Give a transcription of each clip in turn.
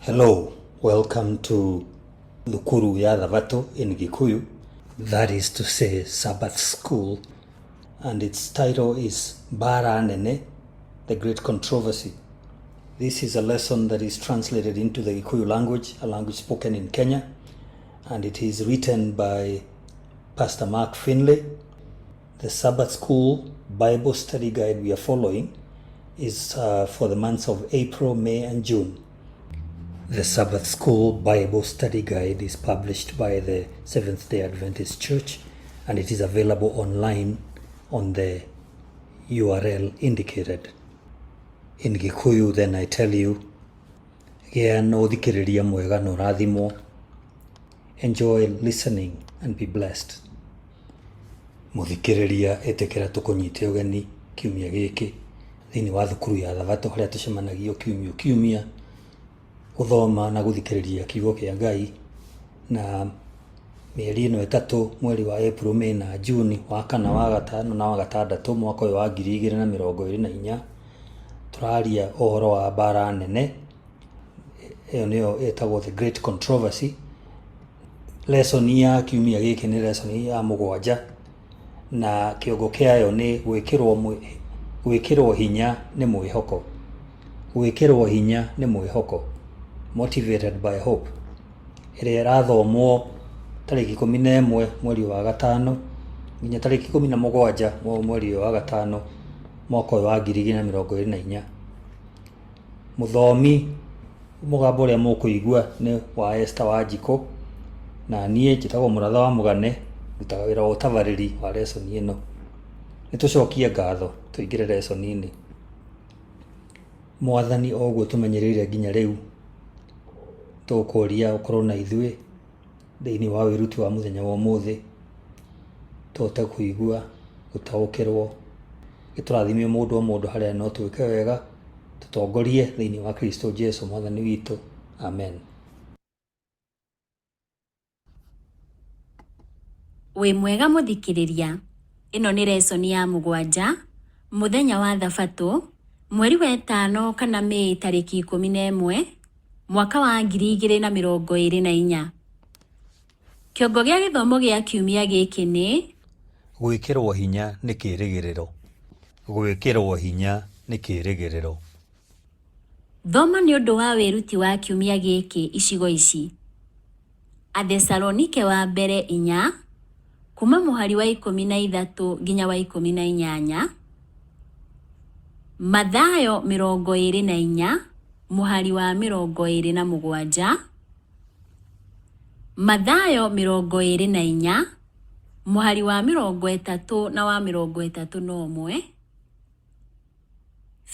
Hello, welcome to Thukuru ya Thabatũ in Gikuyu, that is to say Sabbath School, and its title is Mbaara Nene, the Great Controversy. This is a lesson that is translated into the Gikuyu language, a language spoken in Kenya, and it is written by Pastor Mark Finley. The Sabbath School Bible study guide we are following is for the months of April, May, and June. The Sabbath School Bible Study Guide is published by the Seventh-day Adventist Church, and it is available online on the URL indicated. In Gikuyu, then I tell you, gĩa na ũthikĩrĩria mwega na ũrathimwo. Enjoy listening and be blessed. Mũthikĩrĩria, ĩtĩkĩra tũkũnyite ũgeni kiumia gĩkĩ thĩinĩ wa thukuru ya Thabatũ harĩa tũcemanagio kiumia kiumia gũthoma na gũthikĩrĩria kiugo kĩa Ngai. Na mĩeri ĩno ĩtatũ, mweri wa April, May na June, wa kana, wa gatano na wa gatandatũ, mwaka ũyũ wa 2024, tũraria ũhoro wa mbara nene. Ĩyo nĩyo ĩtagwo The Great Controversy. Lesson ya kiumia gĩkĩ nĩ lesson ya 7, na kĩongo kĩayo nĩ gwĩkĩrwo hinya nĩ mwĩhoko. Gwĩkĩrwo hinya nĩ mwĩhoko, motivated by hope, ĩrĩa ĩrathomwo tarĩki 11 mweri wa gatano nginya tarĩki 17 mweri ũyũ wa gatano mwaka ũyũ wa 2024. Mũthomi mũgambo ũrĩa mũkũigua nĩ wa Esther Wanjikũ, na niĩ njĩtagwo Mũratha wa Mũgane, ndutaga wĩra wa ũtabarĩri wa lesson ĩno. Nĩ tũcokie ngatho tũingĩre lesson-inĩ. Mwathani, o ũguo tũmenyereire nginya rĩu, tũgũkũria ũkorwo na ithuĩ thĩinĩ wa wĩruti wa mũthenya wa ũmũthĩ, tũhote kũigua, gũtaũkĩrwo, gĩtũrathime mũndũ o mũndũ harĩa no twĩke wega, tũtongorie thĩinĩ wa Kristo Jesu Mwathani witũ. Amen. Wĩ mwega mũthikĩrĩria, ĩno nĩ lesson ya 7, mũthenya wa Thabatũ, mweri wa ĩtano kana Mĩĩ tarĩki 11, mwaka wa 2024. Kĩongo gĩa gĩthomo gĩa kiumia gĩkĩ nĩ Gwĩkĩrwo hinya nĩ kĩĩrĩgĩrĩro. Gwĩkĩrwo hinya nĩ kĩĩrĩgĩrĩro. Thoma nĩ ũndũ wa wĩruti wa kiumia gĩkĩ icigo ici. Athesalonike wa mbere 4, kuma mũhari wa 13 nginya wa 18, Mathayo 24, mũhari wa 27, Mathayo 24, mũhari wa 30 na wa 31,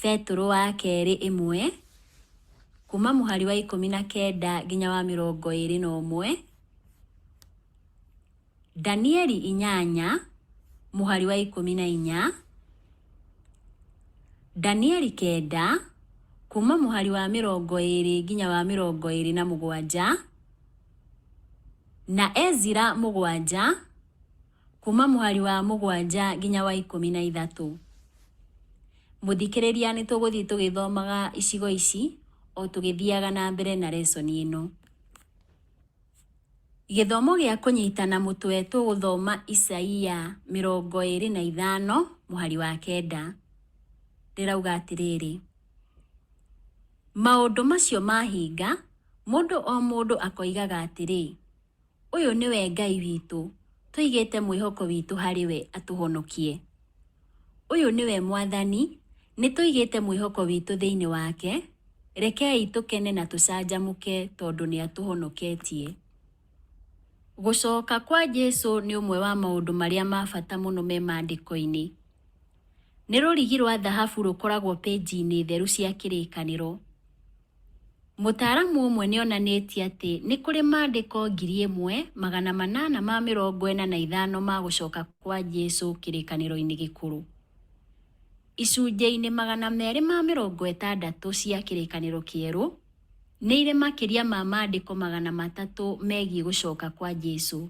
Petũrũ wa kerĩ 1, kuma mũhari wa 19 nginya wa 21, Danieli 8, mũhari wa 14, Danieli 9, kuma mũhari wa 20 nginya wa 27, na Ezira 7, kuma mũhari wa 7 nginya wa 13. Mũthikĩrĩria, nĩ tũgũthiĩ tũgĩthomaga icigo ici o tũgĩthiaga na mbere na lesson ĩno. Gĩthomo gĩa kũnyitana mũtwe tũgũthoma Isaia 25 mũhari wa 9. Ndĩrauga atĩrĩrĩ, maũndũ macio mahinga, mũndũ o mũndũ akoigaga atĩrĩ, ũyũ nĩwe Ngai witũ, tũigĩte mwĩhoko witũ harĩ we atũhonokie. Ũyũ nĩwe Mwathani, nĩ tũigĩte mwĩhoko witũ thĩinĩ wake, rekei tũkene na tũcanjamũke tondũ nĩ atũhonoketie. Gũcoka kwa Jesu nĩ ũmwe wa maũndũ marĩa ma bata mũno me maandĩko-inĩ. Nĩ rũrigi rwa thahabu rũkoragwo pĩnji-inĩ theru cia kĩrĩkanĩro. Mũtaaramu ũmwe nĩ onanĩtie atĩ nĩ kũrĩ maandĩko 1845 ma gũcoka kwa Jesu kĩrĩkanĩro-inĩ gĩkũrũ. Icunjĩ-inĩ 260 cia kĩrĩkanĩro kĩerũ, nĩ irĩ makĩria ma maandĩko 300 megiĩ gũcoka kwa Jesu.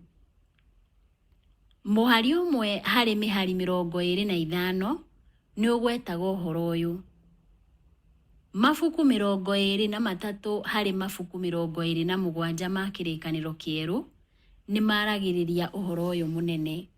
Mũhari ũmwe harĩ mĩhari 25 nĩ ũgwetaga ũhoro ũyũ. Mabuku 23 harĩ mabuku 27 ma Kĩrĩkanĩro Kĩerũ nĩ maragĩrĩria ũhoro ũyũ mũnene.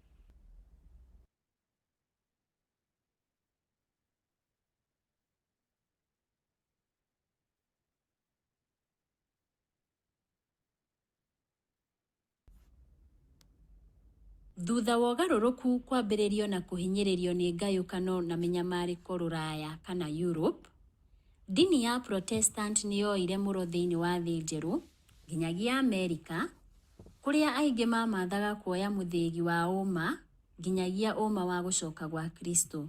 Thutha wa ũgarũrũku kwambĩrĩrio na kũhinyĩrĩrio nĩ ngayũkano na mĩnyamarĩko Rũraya kana Europe, ndini ya Protestant nĩ yoire mũro thĩinĩ wa thĩ njerũ, nginyagia Amerika, kũrĩa aingĩ mamathaga kuoya mũthĩgi wa ũma nginyagia ũma wa gũcoka gwa Kristo.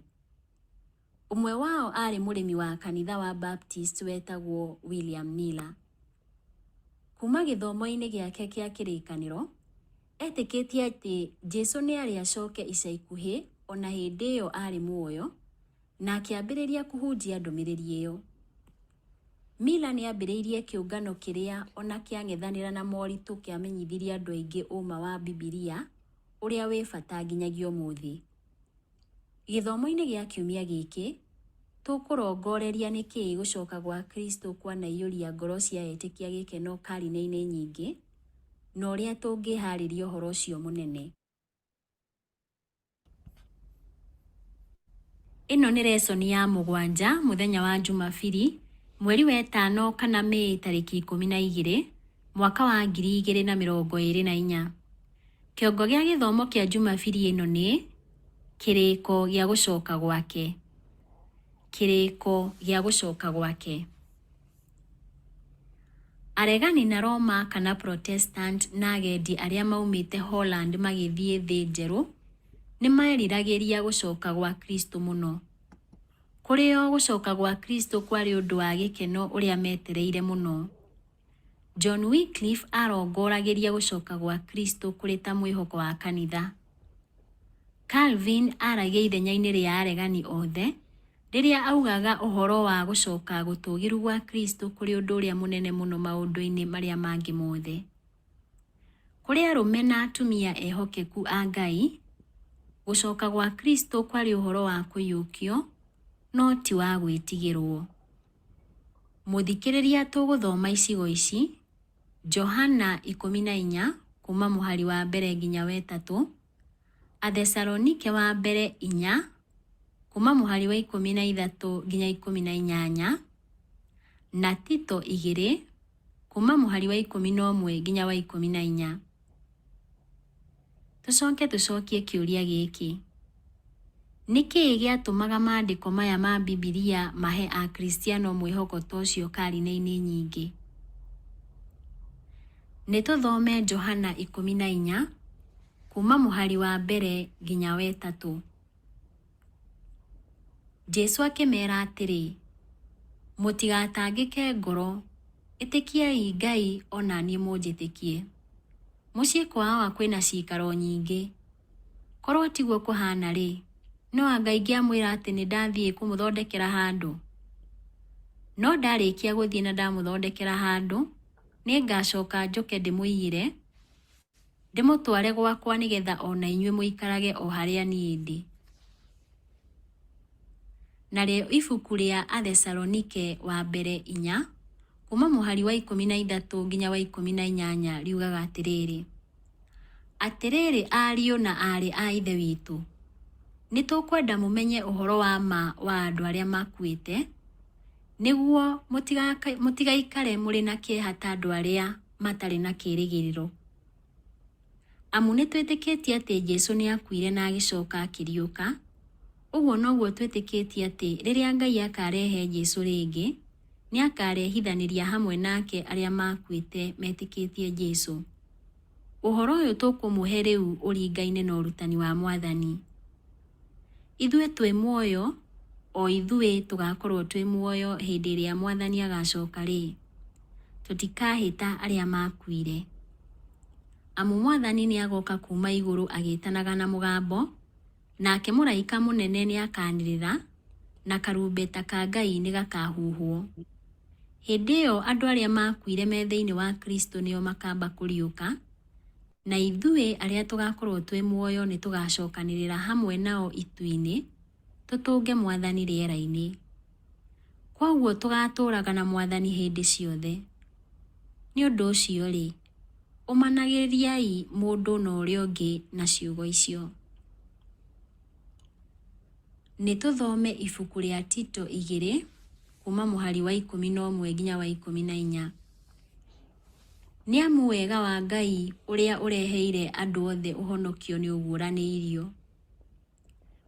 Ũmwe wao aarĩ mũrĩmi wa kanitha wa Baptist wetagwo William Miller. Kuuma gĩthomo-inĩ gĩake kĩa kĩrĩkanĩro, etĩkĩtie atĩ Jesu nĩ arĩ acoke ica ikuhĩ o na hĩndĩ ĩyo aarĩ muoyo, na akĩambĩrĩria kũhunjia ndũmĩrĩri ĩyo. Miller nĩ aambĩrĩirie kĩũngano kĩrĩa o na kĩang'ethanĩra na moritũ kĩamenyithirie andũ aingĩ ũma wa Bibilia ũrĩa wĩ bata nginyagia ũmũthĩ. Gĩthomo-inĩ gĩa kiumia gĩkĩ, tũkũrongoreria nĩkĩĩ gũcoka gwa Kristo kwanaiyũria ngoro cia etĩkia gĩkeno karine-inĩ nyingĩ, na ũrĩa tũngĩharĩria ũhoro ũcio mũnene. Ĩno nĩ resoni ya 7 mũthenya wa Jumabiri, mweri wa ĩtano kana Mĩĩ tarĩki 12, mwaka wa 2024. Kĩongo gĩa gĩthomo kĩa Jumabiri ĩno nĩ Kĩrĩko gĩa gũcoka gwake. Kĩrĩko gĩa gũcoka gwake. Aregani na Roma kana Protestant na agendi arĩa maumĩte Holland magĩthiĩ thĩ njerũ nĩ meriragĩria gũcoka gwa Kristo mũno. Kũrĩ o gũcoka gwa Kristo kwarĩ ũndũ wa gĩkeno ũrĩa metereire mũno. John Wycliffe arongoragĩria gũcoka gwa Kristo kũrĩ ta mwĩhoko wa kanitha. Calvin aaragia ithenya-inĩ rĩa aregani othe rĩrĩa augaga ũhoro wa gũcoka gũtũũgĩru gwa Kristo kũrĩ ũndũ ũrĩa mũnene mũno maũndũ-inĩ marĩa mangĩ mothe. Kũrĩ arũme na atumia ehokeku a Ngai, gũcoka gwa Kristo kwarĩ ũhoro wa kũiyũkio, no ti wa gwĩtigĩrũo. Mũthikĩrĩria tũgũthoma icigo ici, Johana 14 kuuma mũhari wa mbere nginya wetatũ, Athesalonike wa mbere 4 kuuma mũhari wa 13 nginya 18, na Tito 2 kuuma mũhari wa 11 nginya wa 14. Tũcoke tũcokie kĩũria gĩkĩ. Nĩ kĩĩ gĩatũmaga maandĩko maya ma Bibilia mahe Akristiano mwĩhoko ta ũcio karine-inĩ nyingĩ? Nĩ tũthome Johana 14 kuuma mũhari wa mbere nginya wetatũ. Jesu akĩmeera atĩrĩ, Mũtigatangĩke ngoro, ĩtĩkiai Ngai o na niĩ mũnjĩtĩkie. Mũciĩ kwa Awa kwĩna ciikaro nyingĩ. Korwo tiguo kũhaana-rĩ, no anga ingĩamwĩra atĩ nĩ ndathiĩ kũmũthondekera handũ? No ndarĩkia gũthiĩ na ndamũthondekera handũ, nĩ ngacoka njũke ndĩmũiyĩre, ndĩmũtware gwakwa nĩgetha o na inyuĩ mũikarage o harĩa niĩ ndĩ. Narĩo ibuku rĩa Athesalonike wa mbere 4 kuuma mũhari wa 13 nginya wa 18 riugaga atĩrĩrĩ, Atĩrĩrĩ ariũ na aarĩ a Ithe witũ, nĩ tũkwenda mũmenye ũhoro wa ma wa andũ arĩa makuĩte, nĩguo mũtigaikare mũrĩ na kĩeha ta andũ arĩa matarĩ na kĩĩrĩgĩrĩro. Amu nĩ twĩtĩkĩtie atĩ Jesu nĩ aakuire na agĩcoka akĩriũka, ũguo noguo twĩtĩkĩtie atĩ rĩrĩa Ngai akaarehe Jesu rĩngĩ, nĩ akarehithanĩria hamwe nake arĩa makuĩte metĩkĩtie Jesu. Ũhoro ũyũ tũkũmũhe rĩu ũringaine na ũrutani wa Mwathani. Ithuĩ twĩ muoyo, o ithuĩ tũgakorwo twĩ muoyo hĩndĩ ĩrĩa Mwathani agacoka-rĩ, tũtikahĩta arĩa makuire. Amu Mwathani nĩagoka kuuma igũrũ agĩĩtanaga na mũgambo, nake mũraika mũnene nĩakanĩrĩra, na karumbeta ka Ngai nĩgakahuhwo. Hĩndĩ ĩyo andũ arĩa makuire me thĩinĩ wa Kristo nĩo makamba kũriũka, na ithuĩ arĩa tũgakorwo twĩ muoyo nĩtũgacokanĩrĩra hamwe nao itu-inĩ, tũtũnge Mwathani rĩera-inĩ. Kwoguo tũgaatũũraga na Mwathani hĩndĩ ciothe. Nĩ ũndũ ũcio-rĩ, ũmanagĩrĩriai mũndũ na ũrĩa ũngĩ na ciugo icio. Nĩ tũthome ibuku rĩa Tito 2 kuuma mũhari wa 11 nginya wa 14. Nĩ amu wega wa Ngai ũrĩa ũreheire andũ othe ũhonokio nĩ ũguũranĩirio.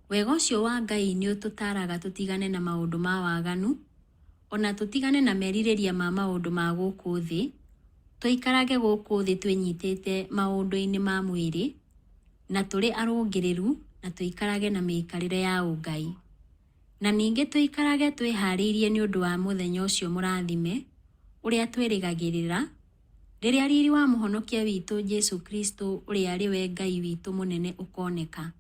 Wega ũcio wa Ngai nĩ ũtũtaaraga tũtigane na maũndũ ma waganu, o na tũtigane na merirĩria ma maũndũ ma gũkũ thĩ, tũikarage gũkũ thĩ twĩnyitĩte maũndũ-inĩ ma mwĩrĩ, na tũrĩ arũngĩrĩru na tũikarage na mĩikarĩre ya ũngai. Na ningĩ tũikarage twĩhaarĩirie nĩ ũndũ wa mũthenya ũcio mũrathime, ũrĩa twĩrĩgagĩrĩra, rĩrĩa riri wa Mũhonokia witũ Jesu Kristo ũrĩa arĩ we Ngai witũ mũnene ũkoneka.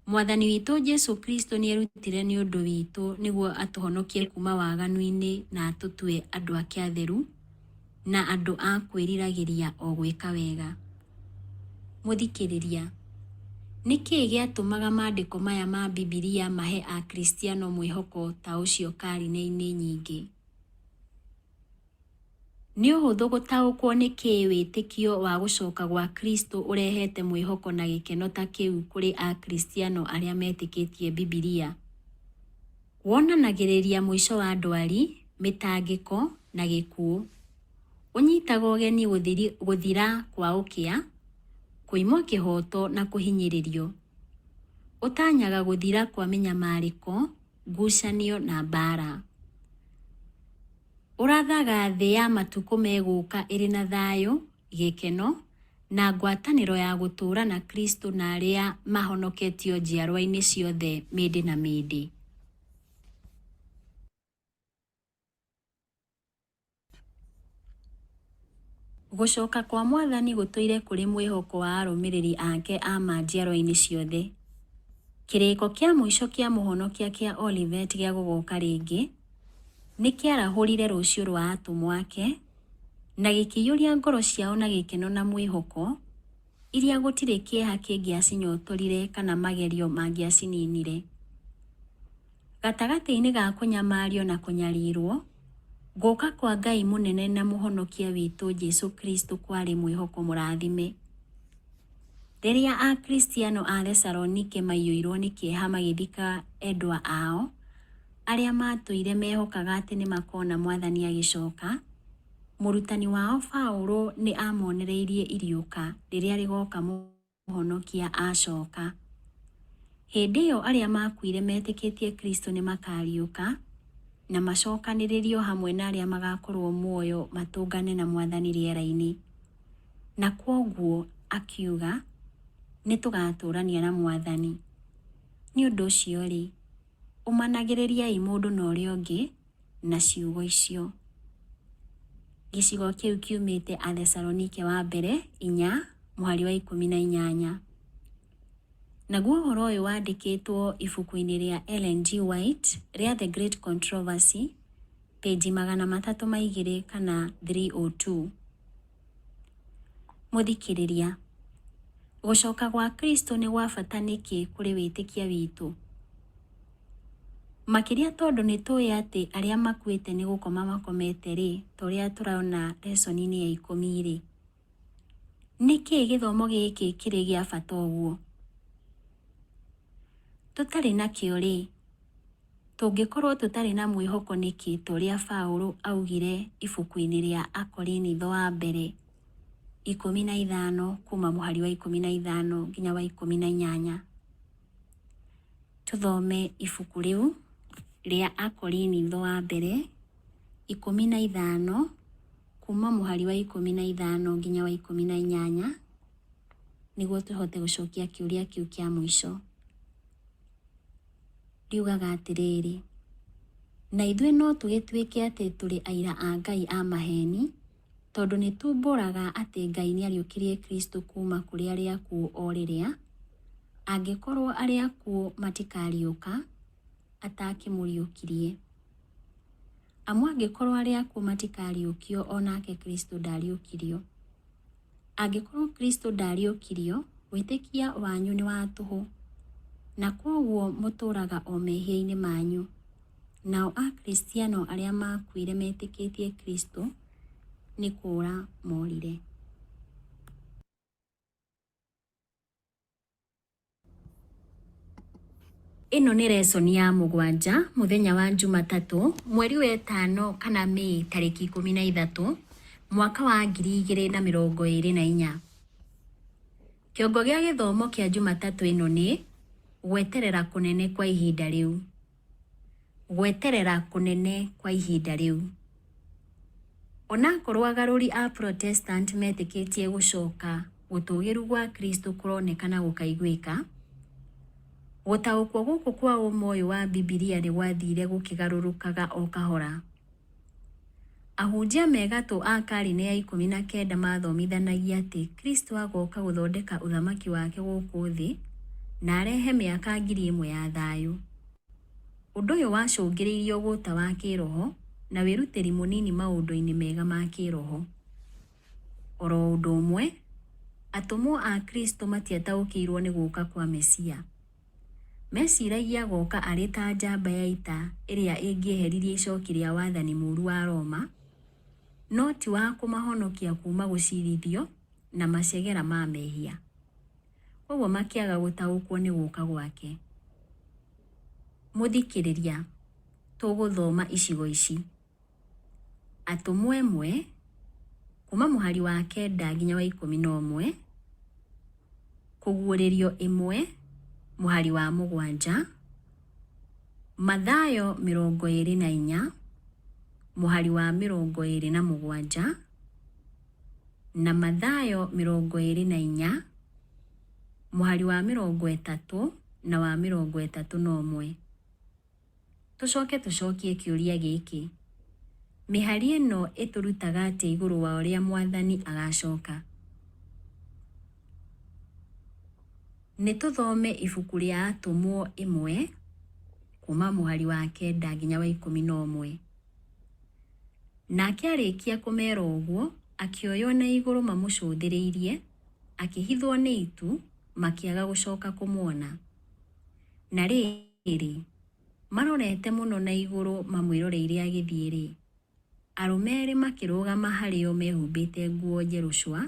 Mwathani witũ Jesu Kristo nĩerutire nĩ ũndũ witũ nĩguo atũhonokie kuuma waganu-inĩ na atũtue andũ ake atheru na andũ a kwĩriragĩria o gwĩka wega. Mũthikĩrĩria, nĩ kĩĩ gĩatũmaga maandĩko maya ma Bibilia mahe Akristiano mwĩhoko ta ũcio karine-inĩ nyingĩ? Nĩ ũhũthũ gũtaũkwo nĩ kĩĩ wĩtĩkio wa gũcoka gwa Kristo ũrehete mwĩhoko na gĩkeno ta kĩu kũrĩ Akristiano arĩa metĩkĩtie Bibilia. Wonanagĩrĩria mũico wa ndwari, mĩtangĩko, na gĩkuũ. Ũnyitaga ũgeni gũthira kwa ũkĩa, kũimwo kĩhooto na kũhinyĩrĩrio. Ũtanyaga gũthira kwa mĩnyamarĩko, ngucanio na mbaara. Ũrathaga thĩ ya matukũ megũka ĩrĩ na thayũ, gĩkeno, na ngwatanĩro ya gũtũũra na Kristo na arĩa mahonoketio njiarwa-inĩ ciothe mĩndĩ na mĩndĩ. Gũcoka kwa Mwathani gũtũire kũrĩ mwĩhoko wa arũmĩrĩri ake a ma njiarwa-inĩ ciothe. Kĩrĩko kĩa mũico kĩa Mũhonokia kĩa Olivet gĩa gũgoka rĩngĩ nĩ kĩarahũrire rũciũ rwa atũmwo ake na gĩkĩiyũria ngoro ciao na gĩkeno na mwĩhoko, iria gũtirĩ kĩeha kĩngĩacinyotorire kana magerio mangĩacininire. Gatagatĩ-inĩ ga kũnyamario na kũnyarirwo, gũka kwa Ngai mũnene na Mũhonokia witũ Jesu Kristo kwarĩ mwĩhoko mũrathime. Rĩrĩa Akristiano a Thesalonike maiyũirwo nĩ kĩeha magĩthika endwa ao, arĩa maatũire mehokaga atĩ nĩ makona Mwathani agĩcoka, mũrutani wao Paulo nĩ aamonereirie iriũka rĩrĩa rĩgoka Mũhonokia acoka. Hĩndĩ ĩyo arĩa maakuire metĩkĩtie Kristo nĩ makaariũka na macokanĩrĩrio hamwe na arĩa magakorũo muoyo matũngane na Mwathani rĩera-inĩ. Na kwoguo akiuga, nĩ tũgaatũũrania na Mwathani. Nĩ ũndũ ũcio-rĩ, ũmanagĩrĩriai mũndũ na ũrĩa ũngĩ na ciugo icio. Gĩcigo kĩu kiumĩte Athesalonike wa mbere 4 mũhari wa 18. Naguo ũhoro ũyũ wandĩkĩtwo ibuku-inĩ rĩa Ellen G. White rĩa The Great Controversy, pĩnji 302 kana 302. Mũthikĩrĩria, gũcoka gwa Kristo nĩ gwa bata nĩkĩ kũrĩ wĩtĩkia witũ? Makĩria tondũ nĩ tũĩ atĩ arĩa makuĩte nĩ gũkoma makomete-rĩ, ta ũrĩa tũrona lesson-inĩ ya 10-rĩ, nĩkĩ gĩthomo gĩkĩ kĩrĩ gĩa bata ũguo? Tũtarĩ nakĩo-rĩ, tũngĩkorũo tũtarĩ na mwĩhoko nĩkĩ ta ũrĩa Paulo augire ibuku-inĩ rĩa Akorinitho wa mbere 15 kuma mũhari wa 15 nginya wa 18? Tũthome ibuku rĩu rĩa Akorinitho wa mbere 15 kuma mũhari wa 15 nginya wa 18 nĩguo tũhote gũcokia kĩũria kĩu kĩa mũico. Riugaga atĩrĩrĩ, na ithuĩ no tũgĩtuĩke atĩ tũrĩ aira a Ngai a maheni, tondũ nĩ tumbũraga atĩ Ngai nĩariũkirie Kristo kuuma kũrĩ arĩa akuũ o rĩrĩa, angĩkorwo arĩa akuũ matikariũka, atakĩmũriũkirie. Amu angĩkorwo arĩa akuũ matikariũkio, o nake Kristo ndariũkirio. Angĩkorwo Kristo ndariũkirio, wĩtĩkia wanyu nĩ wa tũhũ, na kwoguo mũtũũraga o mehia-inĩ manyu. Nao Akristiano arĩa maakuire metĩkĩtie Kristo nĩ kũũra morire. Ĩno nĩ lesson ya mũgwanja mũthenya wa Jumatatũ mweri wa ĩtano kana Mĩĩ tarĩki 13 mwaka wa 2024. Kĩongo gĩa gĩthomo kĩa Jumatatũ ĩno nĩ gweterera kũnene kwa ihinda rĩu. Gweterera kũnene kwa ihinda rĩu. Onakorwo agarũri a Protestant metĩkĩtie gũcoka gũtũgĩru gwa Kristo kũroneka na gũkaiguĩka, gũtaũkwo gũkũ kwa ũma ũyũ wa Bibilia nĩ gwathire gũkĩgarũrũkaga o kahora. Ahunjia me gatũ a karine ya 19 mathomithanagia atĩ Kristo agoka gũthondeka ũthamaki wake gũkũ thĩ na arehe mĩaka 1000 ya thayũ. Ũndũ ũyũ wacũngĩrĩirie ũgũta wa kĩroho na wĩrutĩri mũnini maũndũ-inĩ mega ma kĩroho. Oro ũndũ ũmwe, atũmwo a Kristo matiataũkĩirwo nĩ gũka kwa Mesia. Meciragia agoka arĩ ta njamba ya ita ĩrĩa ĩngĩeheririe icoki rĩa wathani mũru wa Roma, no ti wa kũmahonokia kuma gũcirithio na macegera ma mehia. Koguo makĩaga gũtaũkwo nĩ gũka gwake. Mũthikĩrĩria, tũgũthoma icigo ici. Atũmwo 1 kuma mũhari wa 9 nginya wa 11, Kũguũrĩrio 1 mũhari wa 7, Mathayo 24 mũhari wa 27 na Mathayo 24 mũhari wa 30 na wa 31. Tũcoke tũcokie kĩũria gĩkĩ, mĩhari ĩno ĩtũrutaga atĩa igũrũ wa ũrĩa Mwathani agacoka? Nĩ tũthome ibuku rĩa Atũmwo 1 kuma mũhari wa 9 nginya wa 11. Nake arĩkia kũmera ũguo, akĩoywo na igũrũ mamũcũthĩrĩirie, akĩhithwo nĩ itu, makĩaga gũcoka kũmuona. Na rĩrĩ, marorete mũno na igũrũ mamwĩroreire agĩthiĩ-rĩ, arũme erĩ makĩrũgama harĩ o mehumbĩte nguo njerũ cua,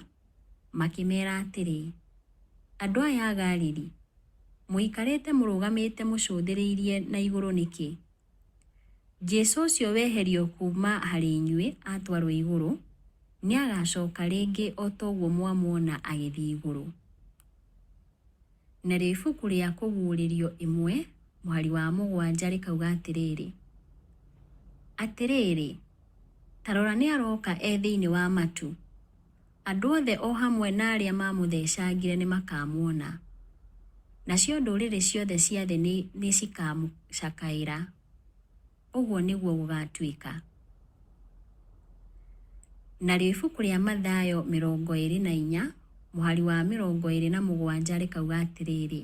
makĩmera atĩrĩ, Andũ aya a Galili, mũikarĩte mũrũgamĩte mũcũthĩrĩirie na igũrũ nĩkĩ? Jesu ũcio weherio kuuma harĩ inyuĩ atwarwo igũrũ, nĩagacoka rĩngĩ o ta ũguo mwamuona agĩthiĩ igũrũ. Narĩo ibuku rĩa Kũguũrĩrio 1 mũhari wa 7 rĩkauga atĩrĩrĩ, Atĩrĩrĩ, ta rora nĩaroka e thĩinĩ wa matu, andũ othe o hamwe na arĩa maamũthecangire nĩmakamuona, nacio ndũrĩrĩ ciothe cia thĩ nĩcikamũcakaĩra. Ũguo nĩguo gũgatuĩka. Narĩo ibuku rĩa Mathayo 24 mũhari wa 27 rĩkauga atĩrĩrĩ,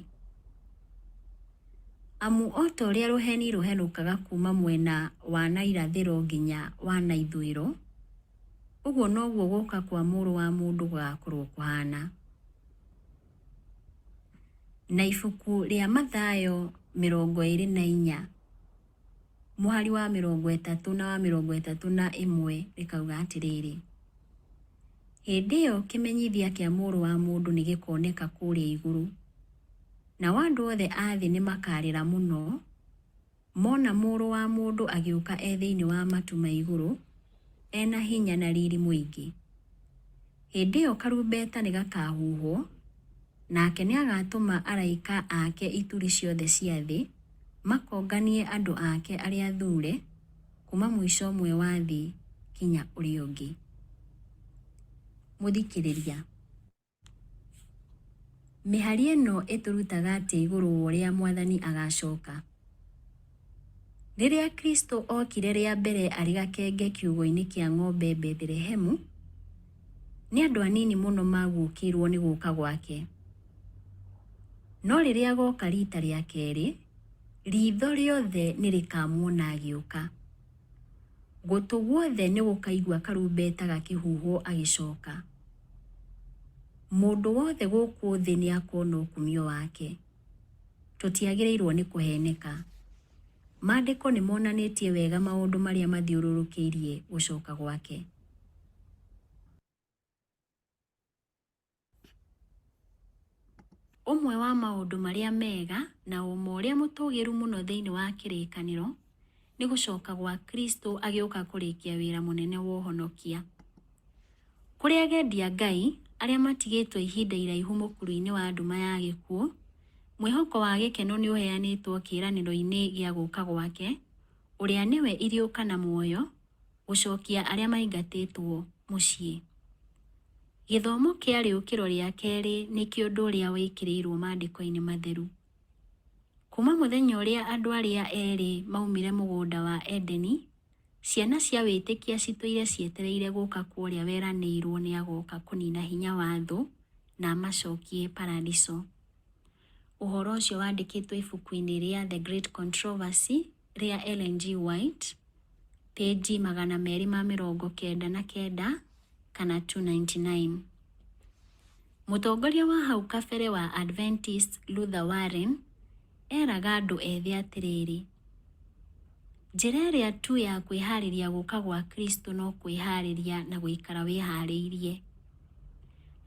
Amu o ta ũrĩa rũheni rũhenũkaga kuuma mwena wa na irathĩro nginya wa na ithũĩro, ũguo noguo gũka kwa Mũrũ wa Mũndũ gũgakorwo kũhaana. Na ibuku rĩa Mathayo 24 mũhari wa 30 na wa 31 rĩkauga atĩrĩrĩ, Hĩndĩ ĩyo kĩmenyithia kĩa Mũrũ wa Mũndũ nĩgĩkoneka kũrĩa igũrũ, nao andũ othe a thĩ nĩmakarĩra mũno, mona Mũrũ wa Mũndũ agĩũka e thĩinĩ wa matu ma igũrũ, e na hinya na riri mũingĩ. Hĩndĩ ĩyo karumbeta nĩgakahuhwo, nake nĩagatũma araika ake ituri ciothe cia thĩ, makonganie andũ ake arĩa athure, kuma mũico ũmwe wa thĩ kinya ũrĩa ũngĩ. Mũthikĩrĩria, mĩhari ĩno ĩtũrutaga atĩa igũrũ wa ũrĩa Mwathani agacoka? Rĩrĩa Kristo okire rĩa mbere arĩ gakenge kiugũ-inĩ kĩa ng'ombe Bethilehemu, nĩ andũ anini mũno maguũkĩirwo nĩ gũka gwake. No rĩrĩa agoka rita rĩa kerĩ, ritho rĩothe nĩrĩkamuona agĩũka. Gũtũ guothe nĩgũkaigua karumbeta gakĩhuhwo agĩcoka. Mũndũ wothe gũkũ thĩ nĩakona ũkumio wake. Tũtiagĩrĩirwo nĩ kũheneka. Maandĩko nĩ monanĩtie wega maũndũ marĩa mathiũrũrũkĩirie gũcoka gwake. Ũmwe wa maũndũ marĩa mega na ũma ũrĩa mũtũgĩru mũno thĩinĩ wa kĩrĩkanĩro nĩ gũcoka gwa Kristo agĩũka kũrĩkia wĩra mũnene wa ũhonokia. Kũrĩ agendi a Ngai arĩa matigĩtwo ihinda iraihu mũkuru-inĩ wa nduma ya gĩkuũ, mwĩhoko wa gĩkeno nĩ ũheanĩtwo kĩĩranĩro-inĩ gĩa gũka gwake, ũrĩa nĩwe iriũka na muoyo, gũcokia arĩa maingatĩtwo mũciĩ. Gĩthomo kĩa rĩũkĩro rĩa kerĩ nĩkĩo ũndũ ũrĩa wĩkĩrĩirwo maandĩko-inĩ matheru. Kuma mũthenya ũrĩa andũ arĩa erĩ maumire mũgũnda wa Edeni, ciana cia wĩtĩkia citũire cietereire gũka kwa ũrĩa weranĩirwo nĩ agoka kũnina hinya wa thũ na amacokie paradiso. Ũhoro ũcio wandĩkĩtwo ibuku-inĩ rĩa The Great Controversy rĩa Ellen G. White, pĩnji 299 kana 299. Mũtongoria wa hau kabere wa Adventist Luther Warren eraga andũ ethĩ atĩrĩrĩ, njĩra ĩrĩa tu ya kwĩharĩria gũka gwa Kristo no kwĩharĩria na gũikara wĩharĩirie.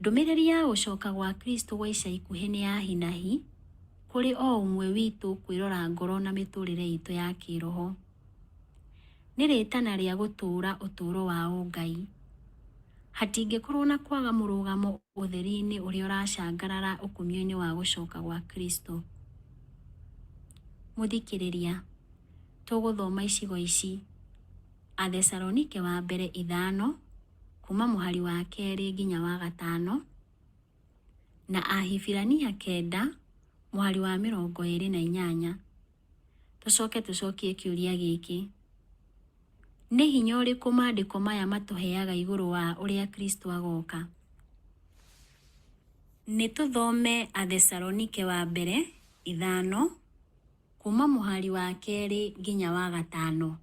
Ndũmĩrĩri ya gũcoka gwa Kristo gwa ica ikuhĩ nĩ ya hinahi kũrĩ o ũmwe witũ kwĩrora ngoro na mĩtũrĩre itũ ya kĩroho. Nĩ rĩtana rĩa gũtũũra ũtũũro wa ũngai. Hatingĩkorwo na kwaga mũrũgamo ũtheri-inĩ ũrĩa ũracangarara ũkumio-inĩ wa gũcoka gwa Kristo. Mũthikĩrĩria, tũgũthoma icigo ici: Athesalonike wa mbere 5 kuma mũhari wa 2 nginya wa 5, na Ahibirania 9 mũhari wa 28. Tũcoke tũcokie kĩũria gĩkĩ: nĩ hinya ũrĩkũ maandĩko maya matũheaga igũrũ wa ũrĩa Kristo agoka? Nĩ tũthome Athesalonike wa mbere 5 kuma mũhari wa 2 nginya wa 5.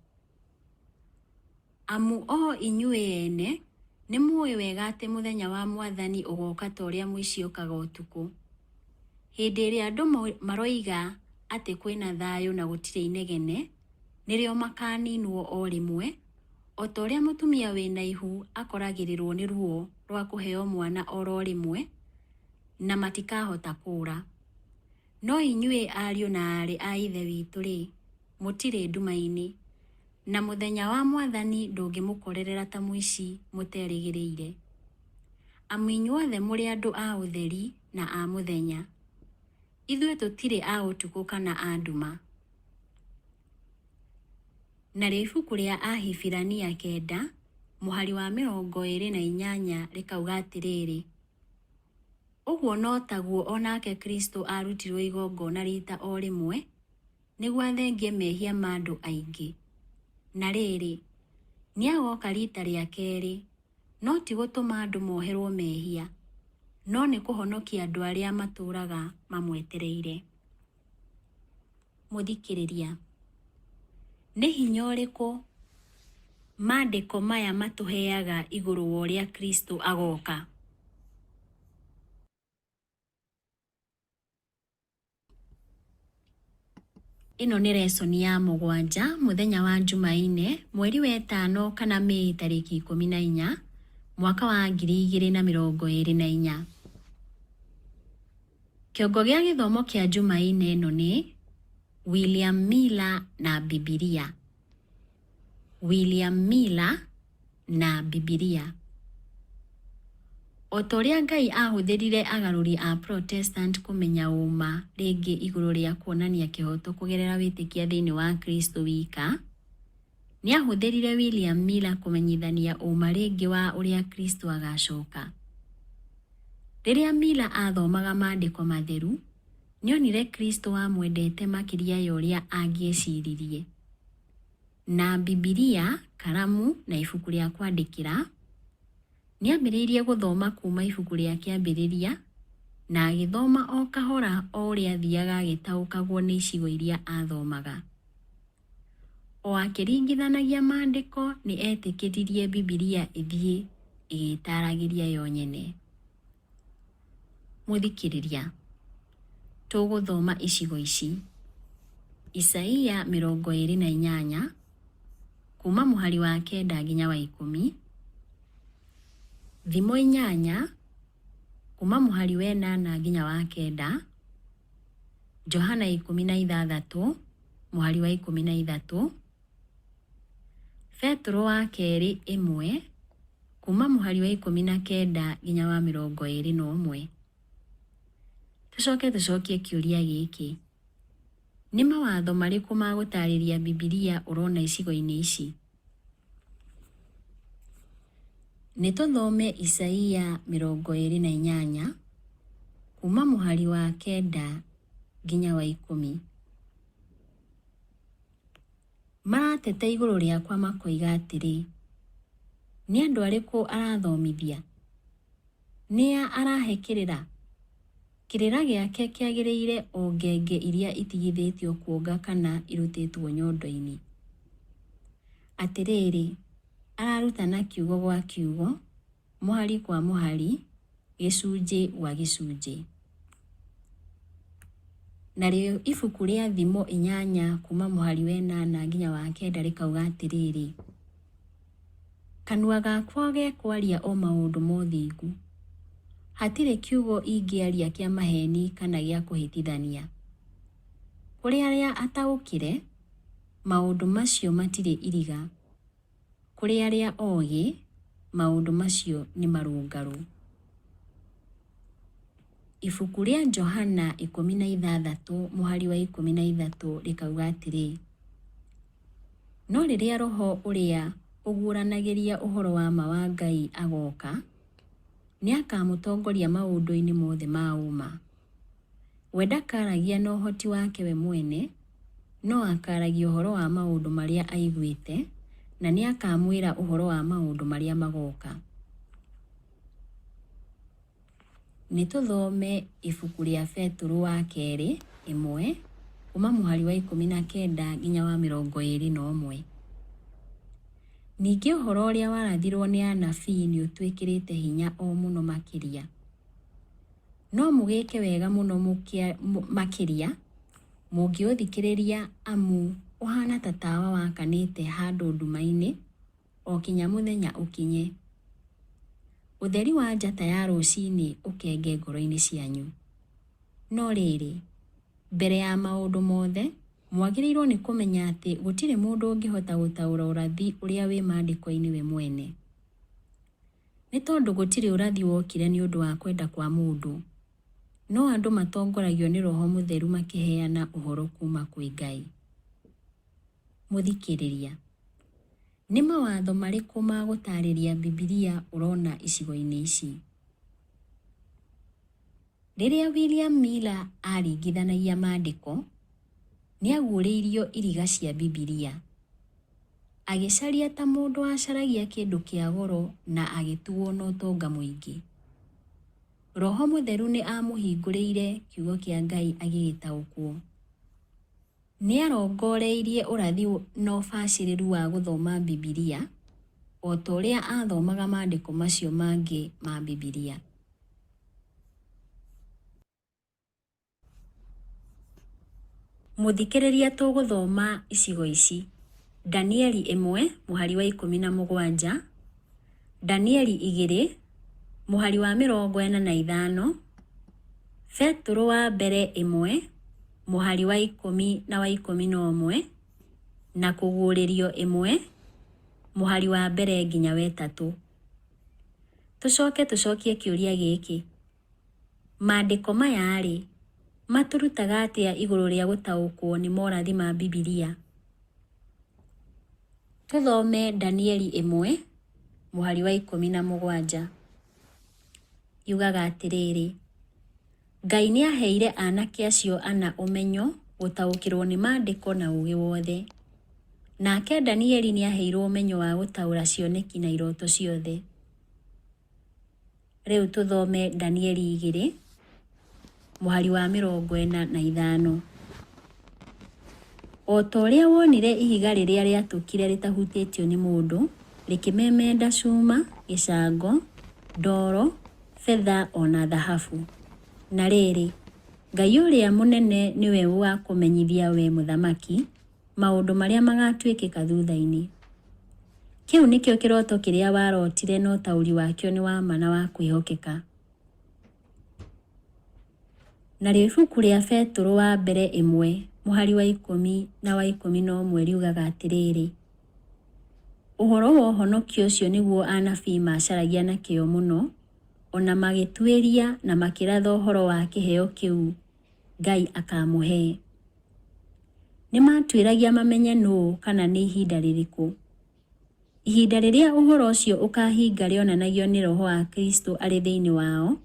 Amu o inyuĩ ene nĩ mũĩ wega atĩ mũthenya wa Mwathani ũgooka ta ũrĩa mũici okaga ũtukũ. Hĩndĩ ĩrĩa andũ maroiga atĩ kwĩna thayũ na gũtirĩ inegene, nĩrĩo makaninwo o rĩmwe, o ta ũrĩa mũtumia wĩna ihu akoragĩrĩrwo nĩ ruo rwa kũheo mwana oro rĩmwe, na matikahota kũũra. No inyuĩ ariũ na aarĩ a Ithe witũ-rĩ, mũtirĩ nduma-inĩ, na mũthenya wa Mwathani ndũngĩmũkorerera ta mũici mũterĩgĩrĩire. Amu inyuothe mũrĩ andũ a ũtheri na a mũthenya. Ithuĩ tũtirĩ a ũtukũ kana a nduma. Narĩo ibuku rĩa Ahibirania 9 mũhari wa 28 rĩkauga atĩrĩrĩ, ũguo no taguo o nake Kristo aarutirwo igongona riita o rĩmwe, nĩguo athengie mehia ma andũ aingĩ. Na rĩrĩ, nĩagoka riita rĩa kerĩ, no ti gũtũma andũ moherwo mehia, no nĩ kũhonokia andũ arĩa matũũraga mamwetereire. Mũthikĩrĩria, nĩ hinya ũrĩkũ maandĩko maya matũheaga igũrũ wa ũrĩa Kristo agoka? Ĩno nĩ lesson ya 7 mũthenya wa Jumaine mweri wa 5 kana Mĩĩ tarĩki 14 mwaka wa 2024. Kĩongo gĩa gĩthomo kĩa Jumaine ĩno nĩ William Miller na Bibilia. William Miller na Bibilia. O ta ũrĩa Ngai aahũthĩrire agarũri a Protestant kũmenya ũma rĩngĩ igũrũ rĩa kuonania kĩhooto kũgerera wĩtĩkia thĩinĩ wa Kristo wika, nĩ aahũthĩrire William Miller kũmenyithania ũma rĩngĩ wa ũrĩa Kristo agacoka. Rĩrĩa Miller aathomaga maandĩko matheru, nĩonire Kristo amwendete makĩria ya ũrĩa angĩeciririe. Na Bibilia, karamu, na ibuku rĩa kwandĩkĩra, nĩambĩrĩirie gũthoma kuuma ibuku rĩa Kĩambĩrĩria, na agĩthoma o kahora o ũrĩa athiaga agĩtaũkagwo nĩ icigo iria aathomaga. O akĩringithanagia maandĩko nĩ eetĩkĩririe Bibilia ĩthiĩ ĩgĩtaaragĩria yo nyene. Mũthikĩrĩria, tũgũthoma icigo ici. Isaia 28 kuuma mũhari wa 9 nginya wa 10, Thimo 8 kuuma mũhari wa 8 nginya wa 9, Johana 16 mũhari wa 13, Petero wa kerĩ 1 kuuma mũhari wa 19 nginya wa 21. Tũcoke tũcokie kĩũria gĩkĩ: Nĩ mawatho marĩkũ ma gũtaarĩria Bibilia ũrona icigo-inĩ ici? Nĩ tũthome Isaia 28 kuuma mũhari wa 9 nginya wa 10. Marateta igũrũ rĩakwa makoiga atĩrĩ, 'Nĩ andũ arĩkũ arathomithia? Nĩa arahe kĩrĩra? Kĩrĩra gĩake kĩagĩrĩire o ngenge iria itigithĩtio kuonga kana irutĩtwo nyondo-inĩ. Atĩrĩrĩ, ararutana kiugo gwa kiugo, mũhari kwa mũhari, gĩcunjĩ gwa gĩcunjĩ. Narĩo ibuku rĩa Thimo 8 kuuma mũhari wa 8 nginya wa 9 rĩkauga atĩrĩrĩ, Kanua gakwa gekwaria o maũndũ ma ũthingu, hatirĩ kiugo ingĩaria kĩa maheeni kana gĩa kũhĩtithania. Kũrĩ arĩa ataũkĩre, maũndũ macio matirĩ iriga, kũrĩ arĩa ogĩ, maũndũ macio nĩ marũngarũ. Ibuku rĩa Johana 16 mũhari wa 13 rĩkauga atĩrĩ, No rĩrĩa Roho ũrĩa ũguũranagĩria ũhoro wa ma wa Ngai agooka, nĩakamũtongoria maũndũ-inĩ mothe ma ũũma. We ndakaragia na ũhoti wake we mwene, no akaaragia ũhoro wa maũndũ marĩa aiguĩte, na nĩakamwĩra ũhoro wa maũndũ marĩa magooka. Nĩ tũthome ibuku rĩa Betũrũ wa kerĩ 1 kuuma mũhari wa 19 nginya wa 21. Ningĩ ũhoro ũrĩa warathirwo nĩ anabii nĩ ũtwĩkĩrĩte hinya o mũno makĩria. No mũgĩke wega mũno makĩria mũngĩũthikĩrĩria, amu ũhaana ta tawa wakanĩte handũ nduma-inĩ o kinya mũthenya ũkinye, ũtheri wa njata ya rũcinĩ ũkenge ngoro-inĩ cianyu. No rĩrĩ, mbere ya maũndũ mothe, mwagĩrĩirwo nĩ kũmenya atĩ gũtirĩ mũndũ ũngĩhota gũtaũra ũrathi ũrĩa wĩ maandĩko-inĩ we mwene. Nĩ tondũ gũtirĩ ũrathi wokire nĩ ũndũ wa kwenda kwa mũndũ, no andũ matongoragio nĩ Roho Mũtheru makĩheana ũhoro kuuma kwĩ Ngai. Mũthikĩrĩria, nĩ mawatho marĩkũ ma gũtaarĩria Bibilia ũrona icigo-inĩ ici? Rĩrĩa William Miller aaringithanagia maandĩko, nĩ aaguũrĩirio iriga cia Bibilia. Agĩcaria ta mũndũ wacaragia kĩndũ kĩa goro na agĩtuwo na ũtonga mũingĩ. Roho Mũtheru nĩ aamũhingũrĩire kiugo kĩa Ngai agĩgĩtaũkwo. Nĩ aarongoreirie ũrathi na ũbacĩrĩru wa gũthoma Bibilia o ta ũrĩa aathomaga maandĩko macio mangĩ ma Bibilia. Mũthikĩrĩria tũgũthoma icigo ici: Danieli 1 mũhari wa 17, Danieli 2 mũhari wa 45, Betũrũ wa mbere 1 mũhari wa 10 na wa 11, na Kũguũrĩrio 1 mũhari wa 1 nginya wa 3. Tũcoke tũcokie kĩũria gĩkĩ: Maandĩko maya-rĩ, matũrutaga atĩa igũrũ rĩa gũtaũkwo nĩ morathi ma Bibilia? Tũthome Danieli 1 mũhari wa 17. Yugaga atĩrĩrĩ, Ngai nĩaheire anake acio ana ũmenyo, gũtaũkĩrwo nĩ maandĩko na ũũgĩ wothe. Nake Danieli nĩaheirwo ũmenyo wa gũtaũra cioneki na iroto ciothe. Rĩu tũthome Danieli 2 mũhari wa 45. O ta ũrĩa wonire ihiga rĩrĩa rĩatũkire rĩtahutĩtio nĩ mũndũ, rĩkĩmemenda cuma, gĩcango, ndoro, betha o na thahabu. Na rĩrĩ, Ngai ũrĩa mũnene nĩwe ũgakũmenyithia wee mũthamaki maũndũ marĩa magatuĩkĩka thutha-inĩ. Kĩu nĩkĩo kĩroto kĩrĩa warotire na ũtaũri wakĩo nĩ wa ma na wa kwĩhokeka. Narĩo ibuku rĩa Betũrũ wa mbere 1 mũhari wa 10 na wa 11 riugaga atĩrĩrĩ, ũhoro wa ũhonokio ũcio nĩguo anabii macaragia na kĩyo mũno, o na magĩtuĩria na makĩratha ũhoro wa kĩheo kĩu Ngai akamũhe. Nĩ maatuĩragia mamenye nũũ kana nĩ ihinda rĩrĩkũ. Ihinda rĩrĩa ũhoro ũcio ũkaahinga rĩonanagio nĩ Roho wa Kristo arĩ thĩinĩ wao,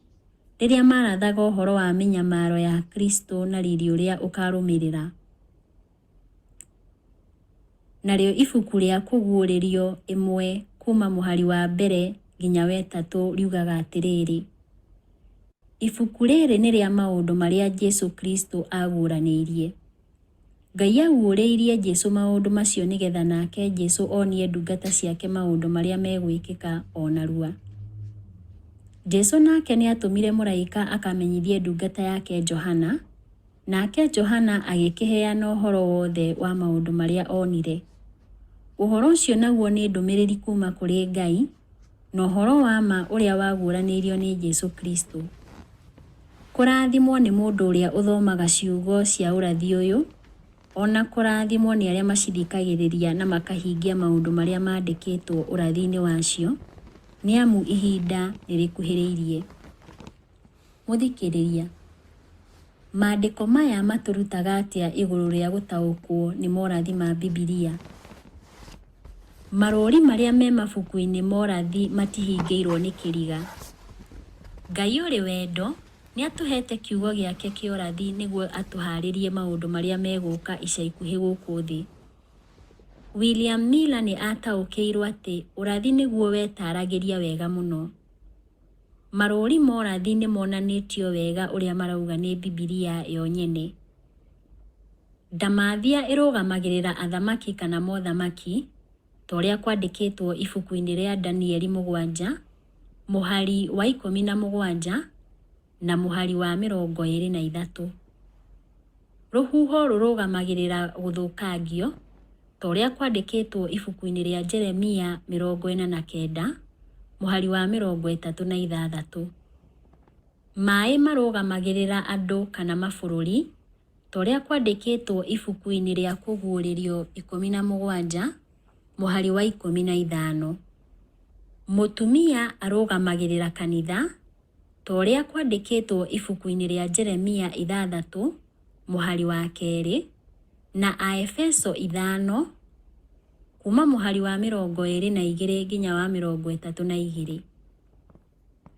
rĩrĩa maarathaga ũhoro wa mĩnyamaro ya Kristo na riri ũrĩa ũkaarũmĩrĩra. Narĩo ibuku rĩa Kũguũrĩrio 1 kuuma mũhari wa 1 nginya wa 3 riugaga atĩrĩrĩ, Ibuku rĩrĩ nĩ rĩa maũndũ marĩa Jesu Kristo aaguũranĩirie. Ngai aaguũrĩirie Jesu maũndũ macio nĩgetha nake Jesu onie ndungata ciake maũndũ marĩa megwĩkĩka o narua. Jesu nake nĩ aatũmire mũraika akamenyithie ndungata yake Johana, nake Johana agĩkĩheana ũhoro wothe wa maũndũ marĩa onire. Ũhoro ũcio naguo nĩ ndũmĩrĩri kuuma kũrĩ Ngai, na ũhoro wa ma ũrĩa waguũranĩirio nĩ Jesu Kristo. Kũrathimwo nĩ mũndũ ũrĩa ũthomaga ciugo cia ũrathi ũyũ, o na kũrathimwo nĩ arĩa macithikagĩrĩria na makahingia maũndũ marĩa mandĩkĩtwo ũrathi-inĩ wacio, nĩ amu ihinda nĩ rĩkuhĩrĩirie. Mũthikĩrĩria, maandĩko maya matũrutaga atĩa igũrũ rĩa gũtaũkwo nĩ morathi ma Bibilia? Marũũri marĩa me mabuku-inĩ morathi matihingĩirwo nĩ kĩriga. Ngai ũrĩ wendo nĩ atũheete kiugo gĩake kĩa ũrathi nĩguo atũhaarĩrie maũndũ marĩa megũka ica ikuhĩ gũkũ thĩ. William Miller nĩ aataũkĩirũo atĩ ũrathi nĩguo wetaaragĩria wega mũno. Marũũri ma ũrathi nĩ monanĩtio wega ũrĩa marauga nĩ Bibilia yo nyene. Ndamathia ĩrũgamagĩrĩra athamaki kana mothamaki, ta ũrĩa kwandĩkĩtwo ibuku-inĩ rĩa Danieli 7, mũhari wa 17 na mũhari wa 23. Rũhuho rũrũgamagĩrĩra gũthũkangio, ta ũrĩa kwandĩkĩtwo ibuku-inĩ rĩa Jeremia 49, mũhari wa 36. Maĩ marũgamagĩrĩra andũ kana mabũrũri, ta ũrĩa kwandĩkĩtwo ibuku-inĩ rĩa Kũguũrĩrio 17, mũhari wa 15. Mũtumia arũgamagĩrĩra kanitha, ta ũrĩa kwandĩkĩtwo ibuku-inĩ rĩa Jeremia 6, mũhari wa 2, na Aefeso 5, kuuma mũhari wa 22 nginya wa 32.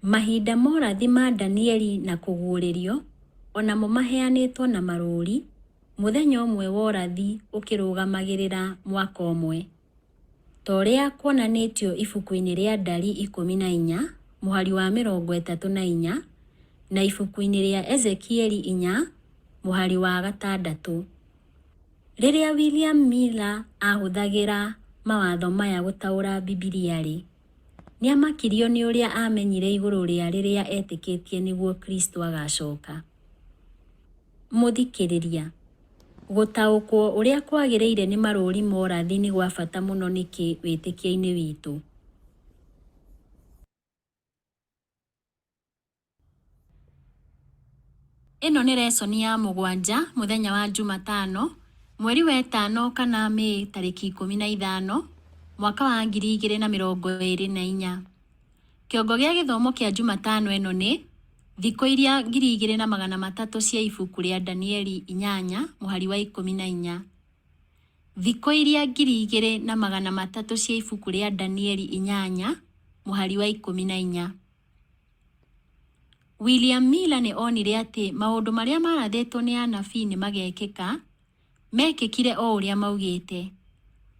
Mahinda ma ũrathi ma Danieli na Kũguũrĩrio o namo maheanĩtwo na marũũri, mũthenya ũmwe wa ũrathi ũkĩrũgamagĩrĩra mwaka ũmwe. Ta ũrĩa kuonanĩtio ibuku-inĩ rĩa Ndari 14, mũhari wa 34, na ibuku-inĩ rĩa Ezekieli 4, mũhari wa 6. Rĩrĩa William Miller aahũthagĩra mawatho maya gũtaũra Bibilia-rĩ, nĩamakirio nĩ ũrĩa aamenyire igũrũ rĩa rĩrĩa etĩkĩtie nĩguo Kristo agacoka. Mũthikĩrĩria, gũtaũkwo ũrĩa kwagĩrĩire nĩ marũũri ma ũrathi nĩ gwa bata mũno nĩkĩ wĩtĩkio-inĩ witũ? Ĩno nĩ lesson ya 7 mũthenya wa Jumatano, mweri wa ĩtano kana Mĩĩ tarĩki 15, mwaka wa 2024. Kĩongo gĩa gĩthomo kĩa Jumatano ĩno nĩ, Thikũ iria 2300 cia ibuku rĩa Danieli 8 mũhari wa 14. Thikũ iria 2300 cia ibuku rĩa Danieli 8 mũhari wa 14. William Miller nĩ onire atĩ maũndũ marĩa maarathĩtwo nĩ anabii nĩ magekĩka, mekĩkire o ũrĩa maugĩte.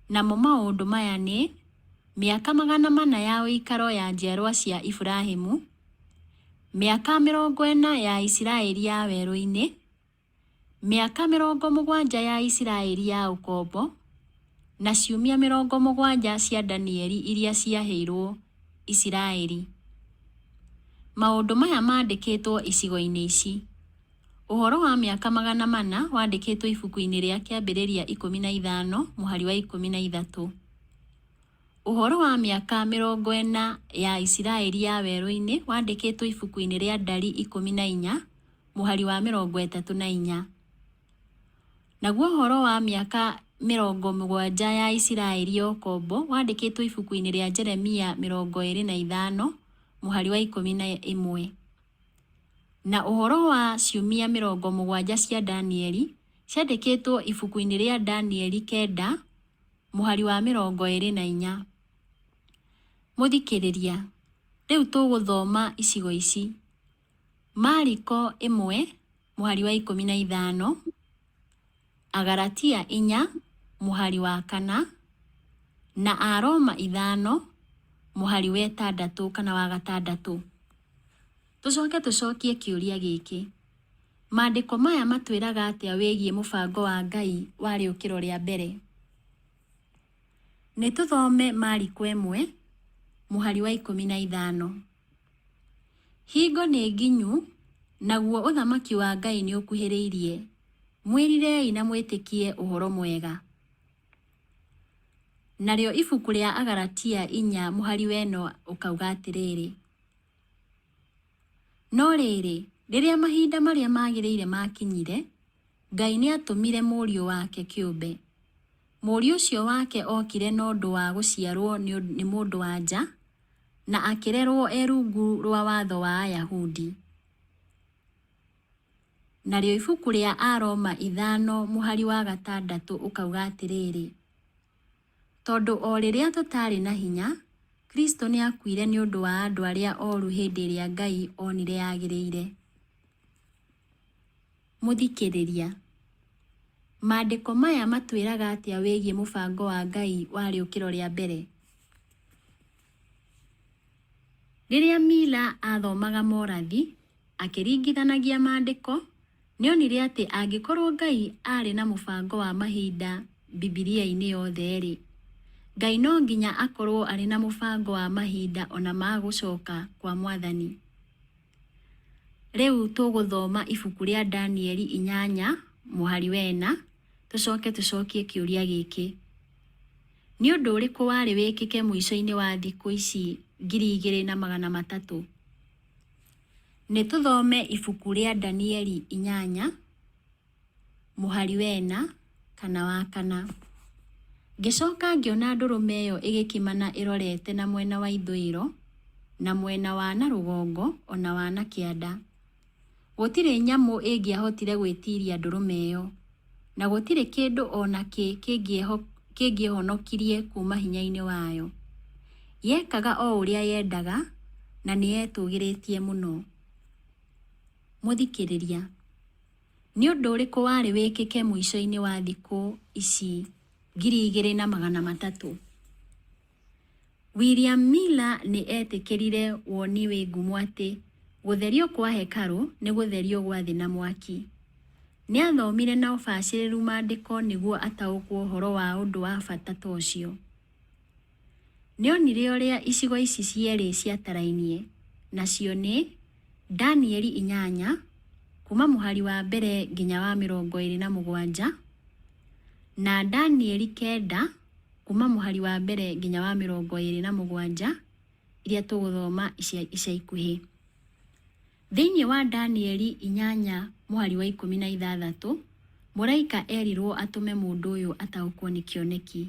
Namo maũndũ maya nĩ, mĩaka 400 ya ũikaro ya njiarwa cia Iburahĩmu, mĩaka 40 ya Isiraeli ya werũ-inĩ, mĩaka 70 ya Isiraeli ya ũkombo, na ciumia 70 cia Danieli iria ciaheirwo Isiraeli. Maũndũ maya mandĩkĩtwo icigo-inĩ ici. Ũhoro wa mĩaka 400 wandĩkĩtwo ibuku-inĩ rĩa Kĩambĩrĩria 15 mũhari wa 13. Ũhoro wa mĩaka 40 ya Isiraeli ya werũ-inĩ wandĩkĩtwo ibuku-inĩ rĩa Ndari 14 mũhari wa 34. Naguo ũhoro wa mĩaka 70 ya Isiraeli ya ũkombo wandĩkĩtwo ibuku-inĩ rĩa Jeremia 25 mũhari wa 11. Na ũhoro wa ciumia 70 cia Danieli ciandĩkĩtwo ibuku-inĩ rĩa Danieli 9 mũhari wa 24. Mũthikĩrĩria, rĩu tũgũthoma icigo ici: Mariko 1 mũhari wa 15, Agalatia 4 mũhari wa 4, na Aroma 5 mũhari wa 6 kana wa 6. Tũcoke tũcokie kĩũria gĩkĩ: Maandĩko maya matwĩraga atĩa wĩgiĩ mũbango wa Ngai wa rĩũkĩro rĩa mbere? Nĩ tũthome Mariko 1 mũhari wa 15. Hingo nĩ nginyu, naguo ũthamaki wa Ngai nĩ ũkuhĩrĩirie. Mwĩrirei na mwĩtĩkie ũhoro mwega. Narĩo ibuku rĩa Agalatia 4 mũhari wa 4 ũkauga atĩrĩrĩ, no rĩrĩ, rĩrĩa mahinda marĩa magĩrĩire makinyire, Ngai nĩatũmire Mũriũ wake kĩũmbe. Mũriũ ũcio wake okire na ũndũ wa gũciarwo nĩ mũndũ-wa-nja, na akĩrerwo e rungu rwa watho wa Ayahudi. Narĩo ibuku rĩa Aroma 5 mũhari wa 6 ũkauga atĩrĩrĩ, tondũ o rĩrĩa tũtaarĩ na hinya, Kristo nĩakuire nĩ ũndũ wa andũ arĩa oru hĩndĩ ĩrĩa Ngai onire yagĩrĩire. Mũthikĩrĩria, maandĩko maya matwĩraga atĩa wĩgiĩ mũbango wa Ngai wa rĩũkĩro rĩa mbere? Rĩrĩa Mila aathomaga morathi akĩringithanagia maandĩko, nĩonire atĩ angĩkorwo Ngai aarĩ na mũbango wa mahinda Bibilia-inĩ yothe-rĩ, Ngai no nginya akorwo arĩ na mũbango wa mahinda ona ma gũcoka kwa Mwathani. Rĩu tũgũthoma ibuku rĩa Danieli 8 mũhari wa 4, tũcoke tũcokie kĩũria gĩkĩ: nĩ ũndũ ũrĩkũ warĩ wĩkĩke mũico-inĩ wa thikũ ici 2300? Nĩ tũthome ibuku rĩa Danieli 8 mũhari wa 4 kana wa 4. Ngĩcoka ngĩona ndũrũme ĩyo ĩgĩkimana ĩrorete na mwena wa ithũĩro, na mwena wa na rũgongo ona wa na kĩanda. Gũtirĩ nyamũ ĩngĩahotire gwĩtiiria ndũrũme ĩyo, na gũtirĩ kĩndũ o na kĩ kĩngĩehonokirie kuuma hinya-inĩ wayo. Yekaga o ũrĩa yendaga, na nĩ yetũgĩrĩtie mũno. Mũthikĩrĩria, nĩ ũndũ ũrĩkũ warĩ wĩkĩke mũico-inĩ wa thikũ ici 2300? William Miller nĩ etĩkĩrire woni wĩ ngumo atĩ gũtherio kwa hekarũ nĩ gũtherio gwa thĩ na mwaki. Nĩ athomire na ũbacĩrĩru maandĩko nĩguo ataũkwo ũhoro wa ũndũ wa bata ta ũcio. Nĩonire ũrĩa icigo ici cierĩ ciatarainie, nacio nĩ Danieli 8 kuma mũhari wa 1 nginya wa 27 na Danieli 9 kuma mũhari wa 1 nginya wa 27 iria tũgũthoma ica ikuhĩ. Thĩinĩ wa Danieli 8 mũhari wa 16, mũraika erirwo atũme mũndũ ũyũ ataũkwo nĩ kĩoneki.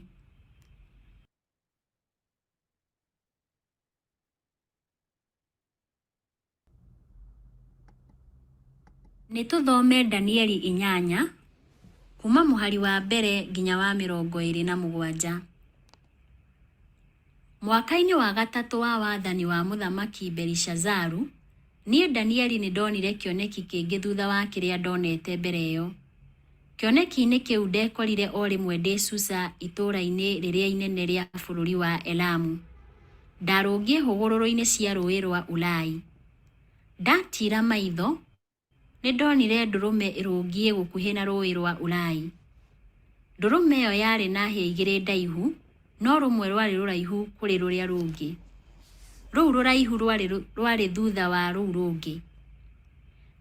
Nĩ tũthome Danieli 8 kuma mũhari wa 1 nginya wa 27. Mwaka-inĩ wa 3 wa wathani wa Mũthamaki Belishazaru, niĩ Danieli nĩ ndonire kĩoneki kĩngĩ thutha wa kĩrĩa ndonete mbere ĩyo. Kĩoneki-inĩ kĩu ndekorire o rĩmwe ndĩ Susa itũũra-inĩ rĩrĩa inene rĩa bũrũri wa Elamu. Ndarũngiĩ hũgũrũrũ-inĩ cia rũũĩ rwa Ulai. Ndatiira maitho, nĩ ndonire ndũrũme ĩrũngiĩ gũkuhĩ na rũũĩ rwa Ulai. Ndũrũme ĩyo yarĩ na hĩa 2 ndaihu, no rũmwe rwarĩ rũraihu kũrĩ rũrĩa rũngĩ. Rũu rũraihu rwarĩ thutha wa rũu rũngĩ.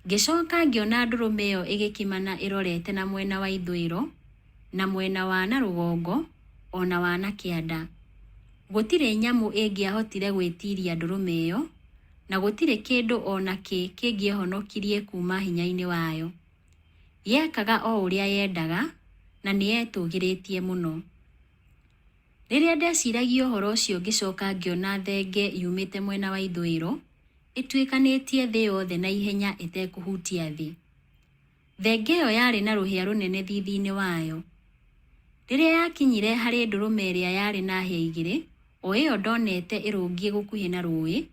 Ngĩcoka ngĩona ndũrũme ĩyo ĩgĩkimana ĩrorete na mwena wa ithũĩro, na mwena wa na rũgongo, o na wa na kĩanda. Gũtirĩ nyamũ ĩngĩahotire gwĩtiiria ndũrũme ĩyo, na gũtirĩ kĩndũ o na kĩ kĩngĩehonokirie kuuma hinya-inĩ wayo. Yekaga o ũrĩa yendaga, na nĩ yetũũgĩrĩtie mũno. Rĩrĩa ndeciragia ũhoro ũcio ngĩcoka ngĩona thenge yumĩte mwena wa ithũĩro, ĩtuĩkanĩtie thĩ yothe na ihenya ĩtekũhutia thĩ. Thenge ĩyo yarĩ na rũhĩa rũnene thiithi-inĩ wayo. Rĩrĩa yakinyire harĩ ndũrũme ĩrĩa yarĩ na hĩa igĩrĩ, o ĩyo ndonete ĩrũngiĩ gũkuhĩ na rũũĩ,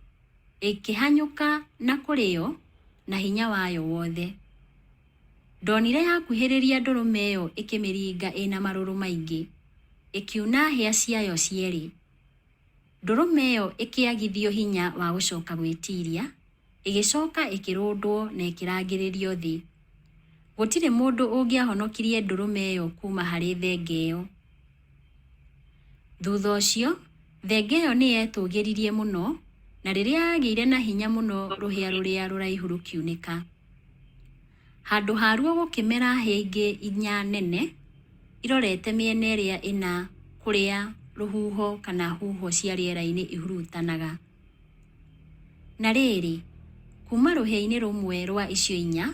ĩkĩhanyũka na kũrĩ yo na hinya wayo wothe. Ndonire yakuhĩrĩria ndũrũme ĩyo ĩkĩmĩringa ĩna marũrũ maingĩ, ĩkiuna hĩa ciayo cierĩ. Ndũrũme ĩyo ĩkĩagithio hinya wa gũcoka gwĩtiiria, ĩgĩcoka ĩkĩrũndwo na ĩkĩrangĩrĩrio thĩ. Gũtirĩ mũndũ ũngĩahonokirie ndũrũme ĩyo kuuma harĩ thenge ĩyo. Thutha ũcio, thenge ĩyo nĩ yetũũgĩririe mũno, na rĩrĩa yagĩire na hinya mũno rũhĩa rũrĩa rũraihu rũkiunĩka. Handũ haruo gũkĩmera hĩa ingĩ inya nene, irorete mĩena ĩrĩa ĩna kũrĩa rũhuho kana huho cia rĩera-inĩ ihurutanaga. Na rĩrĩ, kuuma rũhĩa-inĩ rũmwe rwa icio inya,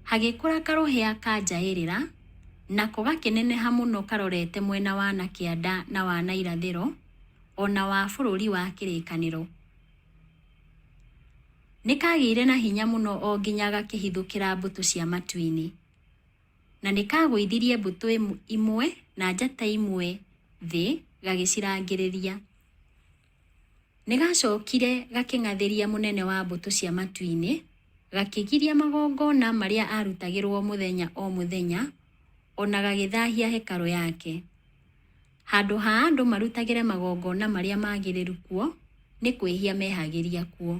hagĩkũra karũhĩa ka njaĩrĩra, nako gakĩneneha mũno karorete mwena wa na kĩanda na wa na irathĩro, o na wa bũrũri wa kĩrĩkanĩro. Nĩ kagĩire na hinya mũno o nginya gakĩhithũkĩra mbũtũ cia matu-inĩ. Na nĩ kagũithirie mbũtũ imwe na njata imwe thĩ gagĩcirangĩrĩria. Nĩ gacokire gakĩng'athĩria mũnene wa mbũtũ cia matu-inĩ, gakĩgiria magongona marĩa arutagĩrwo mũthenya o mũthenya, o na gagĩthahia hekarũ yake. Handũ ha andũ marutagĩre magongona marĩa magĩrĩru kuo, nĩ kwĩhia mehagĩria kuo.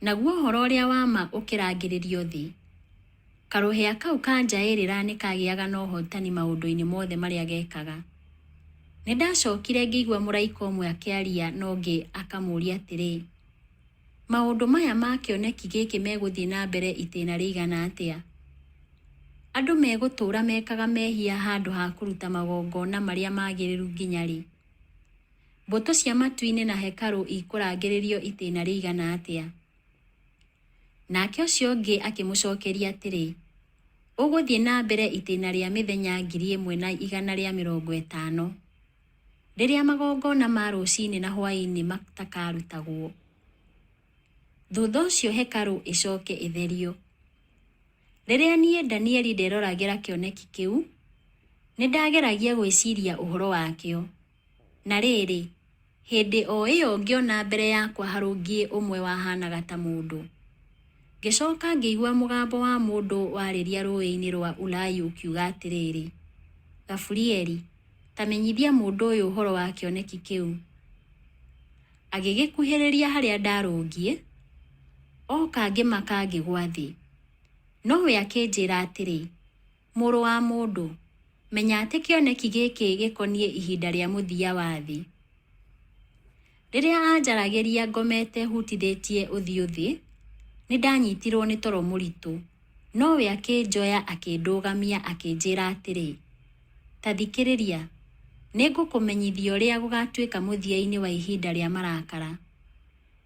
Naguo ũhoro ũrĩa wa ma ũkĩrangĩrĩrio thĩ. Karũhĩa kau ka njaĩrĩra nĩ kagĩaga na ũhootani maũndũ-inĩ mothe marĩa gekaga. Nĩ ndacokire ngĩigua mũraika ũmwe akĩaria na ũngĩ akamũũria atĩrĩ, maũndũ maya ma kĩoneki gĩkĩ megũthiĩ na mbere itĩna rĩigana atĩa? Andũ megũtũũra mekaga mehia handũ ha kũruta magongona marĩa magĩrĩru nginya rĩ? Mbũtũ cia matu-inĩ na hekarũ ikũrangĩrĩrio itĩna rĩigana atĩa? Nake ũcio ũngĩ akĩmũcokeria atĩrĩ, ũgũthiĩ na mbere itĩna rĩa mĩthenya 1,150, rĩrĩa magongona ma rũcinĩ na hwaĩ-inĩ matakarutagwo. Thutha ũcio hekarũ ĩcoke ĩtherio. Rĩrĩa niĩ Danieli nderoragĩra kĩoneki kĩu, nĩ ndageragia gwĩciria ũhoro wakĩo. Na rĩrĩ, hĩndĩ o ĩyo ngĩona mbere yakwa harũngiĩ ũmwe wahaanaga ta mũndũ. Ngĩcoka ngĩigua mũgambo wa mũndũ warĩria rũũĩ-inĩ rwa Ulai ũkiuga atĩrĩrĩ, Gaburieli, ta menyithia mũndũ ũyũ ũhoro wa kĩoneki kĩu. Agĩgĩkuhĩrĩria harĩa ndarũngiĩ, oka ngĩmaka ngĩgwa thĩ. Nowe akĩnjĩra atĩrĩ, mũrũ wa mũndũ, menya atĩ kĩoneki gĩkĩ gĩkoniĩ ihinda rĩa mũthia wa thĩ. Rĩrĩa anjaragĩria ngomete hutithĩtie ũthiũ thĩ, nĩ ndanyitirwo nĩ toro mũritũ, nowe akĩnjoya akĩndũgamia akĩnjĩra atĩrĩ, ta thikĩrĩria, nĩngũkũmenyithia ũrĩa gũgatuĩka mũthia-inĩ wa ihinda rĩa marakara.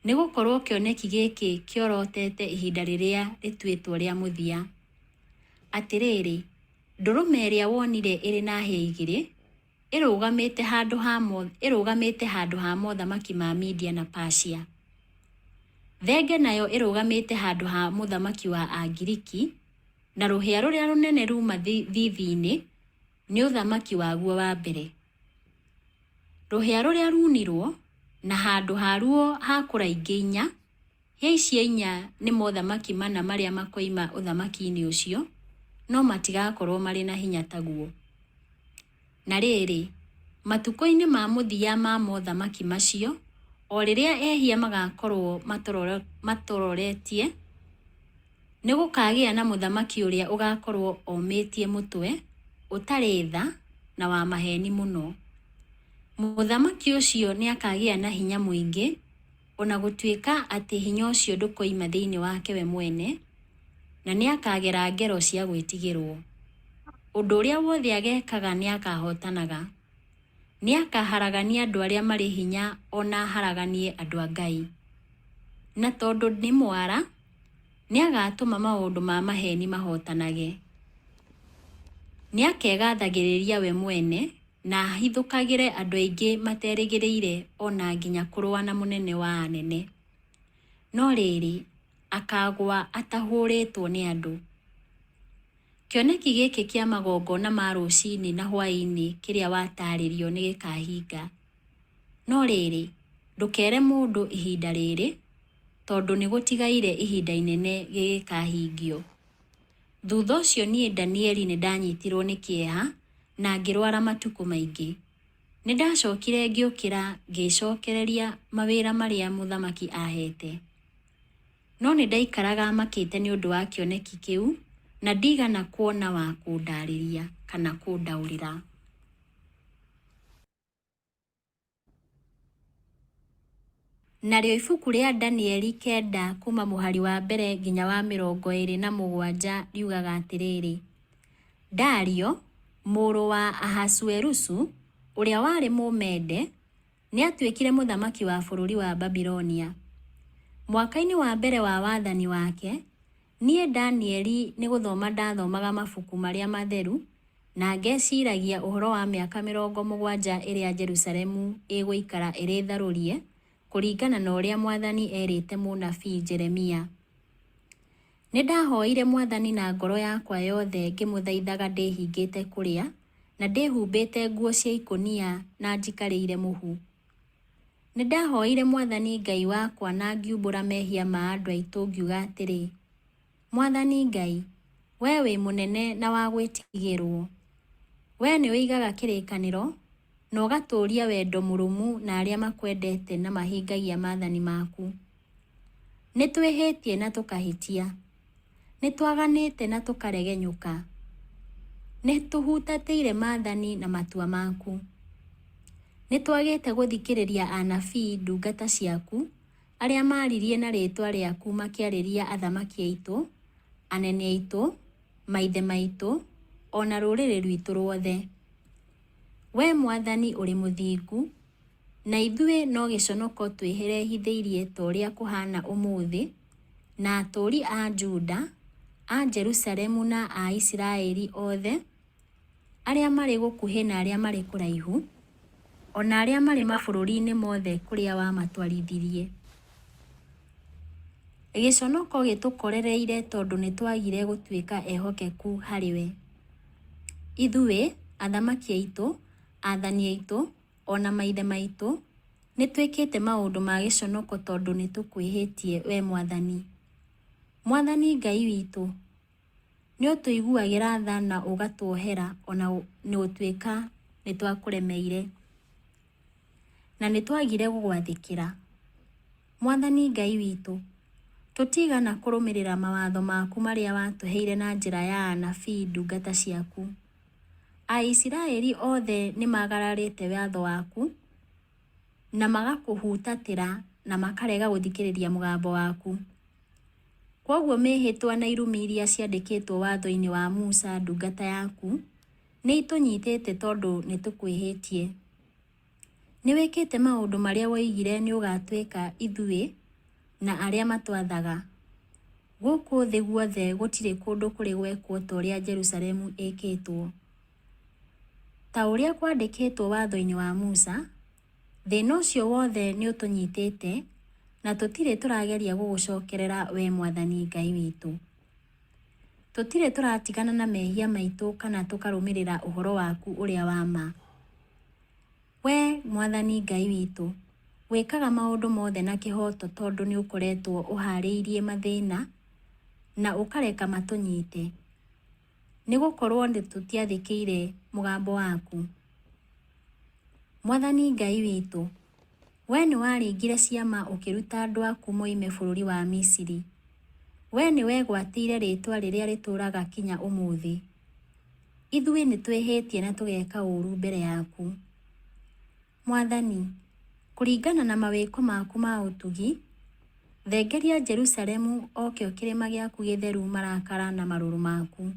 Nĩgũkorwo kĩoneki gĩkĩ kĩorotete ihinda rĩrĩa rĩtuĩtwo rĩa mũthia. Atĩrĩrĩ, ndũrũme ĩrĩa wonire ĩrĩ na hĩa igĩrĩ, ĩrũgamĩte handũ ha mothamaki ma Media na Persia. Thenge nayo ĩrũgamĩte handũ ha mũthamaki wa Angiriki, na rũhĩa rũrĩa rũnene ruma thithi-inĩ nĩ ũthamaki waguo wa mbere. Rũhĩa rũrĩa runirwo, na handũ haruo hakũra ingĩ inya, hĩa icio inya nĩ mothamaki mana marĩa makoima ũthamaki-inĩ ũcio, no matigakorwo marĩ na hinya taguo. Na rĩrĩ, matukũ-inĩ ma mũthia ma mothamaki macio, o rĩrĩa ehia magakorwo matororetie, nĩ gũkagĩa na mũthamaki ũrĩa ũgakorwo omĩtie mũtwe, ũtarĩ tha, na wa maheeni mũno. Mũthamaki ũcio nĩ akagĩa na hinya mũingĩ, o na gũtuĩka atĩ hinya ũcio ndũkoima thĩinĩ wake we mwene, na nĩakagera ngero cia gwĩtigĩrwo. Ũndũ ũrĩa wothe ageekaga nĩakahootanaga. Nĩakaharagania andũ arĩa marĩ hinya o na aharaganie andũ a Ngai. Na tondũ nĩ mwara, nĩagatũma maũndũ ma maheeni mahootanage. Nĩakegathagĩrĩria we mwene na ahithũkagĩre andũ aingĩ materĩgĩrĩire o na nginya kũrũa na mũnene wa anene. No rĩrĩ, akaagũa atahũrĩtwo nĩ andũ. Kĩoneki gĩkĩ kĩa magongona ma rũcinĩ na hwaĩ-inĩ kĩrĩa wataarĩrio nĩ gĩkaahinga. No rĩrĩ, ndũkere mũndũ ihinda rĩrĩ, tondũ nĩ gũtigaire ihinda inene gĩgĩkahingio. Thutha ũcio niĩ Danieli nĩ ndanyitirwo nĩ kĩeha na ngĩrwara matukũ maingĩ. Nĩ ndacokire ngĩũkĩra ngĩĩcokereria mawĩra marĩa mũthamaki aaheete. No nĩ ndaikaraga makĩte nĩ ũndũ wa kĩoneki kĩu na ndigana kuona wa kũndaarĩria kana kũndaũrĩra. Narĩo ibuku rĩa Danieli 9 kuuma mũhari wa mbere nginya wa 27 riugaga atĩrĩrĩ, Dario, mũrũ wa Ahasuerusu, ũrĩa warĩ Mũmede, nĩatuĩkire mũthamaki wa bũrũri wa Babilonia. Mwaka-inĩ wa mbere wa wathani wake, niĩ Danieli nĩgũthoma ndathomaga mabuku marĩa matheru na ngeciiragia ũhoro wa mĩaka 70 ĩrĩa Jerusalemu ĩgũikara ĩrĩ tharũrie, kũringana na ũrĩa Mwathani eerĩte mũnabii Jeremia. Nĩndahooire Mwathani na ngoro yakwa yothe ngĩmũthaithaga ndĩhingĩte kũrĩa, na ndĩhumbĩte nguo cia ikũnia na njikarĩire mũhu. Nĩndahooire Mwathani Ngai wakwa na ngiumbũra mehia ma andũ aitũ ngiuga atĩrĩ, Mwathani Ngai, wee wĩ mũnene na wa gwĩtigĩrwo. Wee nĩũigaga kĩrĩkanĩro, na ũgatũũria wendo mũrũmu na arĩa makwendete na mahingagia maathani maku. Nĩtwĩhĩtie na tũkahĩtia, nĩtwaganĩte na tũkaregenyũka. Nĩtũhutatĩire maathani na matua maku. Nĩtwagĩte gũthikĩrĩria anabii ndungata ciaku, arĩa maaririe na rĩĩtwa rĩaku makĩarĩria athamaki aitũ, anene aitũ, maithe maitũ, o na rũrĩrĩ rwitũ ruothe. Wee Mwathani ũrĩ mũthingu, na ithuĩ no gĩconoko twĩrehithĩirie ta ũrĩa kũhaana ũmũthĩ, na atũũri a Juda, a Jerusalemu na a Isiraeli othe, arĩa marĩ gũkuhĩ na arĩa marĩ kũraihu, o na arĩa marĩ mabũrũri-inĩ mothe kũrĩa wamatwarithirie. Gĩconoko gĩtũkorereire tondũ nĩtwagire gũtuĩka ehokeku harĩwe. Ithuĩ, athamaki aitũ, aathani aitũ, o na maithe maitũ, nĩtwĩkĩte maũndũ ma gĩconoko tondũ nĩtũkwĩhĩtie wee Mwathani. Mwathani Ngai witũ, nĩũtũiguagĩra tha na ũgatuohera o na gũtuĩka nĩtwakũremeire, na nĩtwagire gũgwathĩkĩra. Mwathani Ngai witũ, tũtiigana kũrũmĩrĩra mawatho maku marĩa watũheire na njĩra ya anabii ndungata ciaku. Aisiraeli othe nĩmagararĩte watho waku, na magakũhutatĩra na makarega gũthikĩrĩria mũgambo waku. Kwoguo mĩĩhĩtwa na irumi iria ciandĩkĩtwo watho-inĩ wa Musa ndungata yaku nĩitũnyiitĩte tondũ nĩtũkwĩhĩtie. Nĩwĩkĩte maũndũ marĩa woigire nĩũgatwĩka ithuĩ na arĩa matwathaga. Gũkũ thĩ guothe gũtirĩ kũndũ kũrĩ gwekwo ta ũrĩa Jerusalemu ĩkĩtwo. Ta ũrĩa kwandĩkĩtwo watho-inĩ wa Musa, thĩna ũcio wothe nĩũtũnyiitĩte, na tũtirĩ tũrageria gũgũcookerera wee Mwathani Ngai witũ. Tũtirĩ tũratigana na mehia maitũ kana tũkarũmĩrĩra ũhoro waku ũrĩa wa ma. Wee, Mwathani Ngai witũ, wĩkaga maũndũ mothe na kĩhooto tondũ nĩũkoretwo ũhaarĩirie mathĩĩna na ũkareka matũnyiite, nĩgũkorwo tũtiathĩkĩire mũgambo waku. Mwathani Ngai witũ, wee nĩwaringire ciama ũkĩruta andũ aku moime bũrũri wa Misiri. Wee nĩwegwatĩire rĩĩtwa rĩrĩa rĩtũũraga kinya ũmũthĩ. Ithuĩ nĩtwĩhĩtie na tũgeka ũũru mbere yaku. Mwathani, kũringana na mawĩko maku ma ũtugi, Thengeria Jerusalemu o kĩo kĩrĩma gĩaku gĩtheru marakara na marũrũ maku.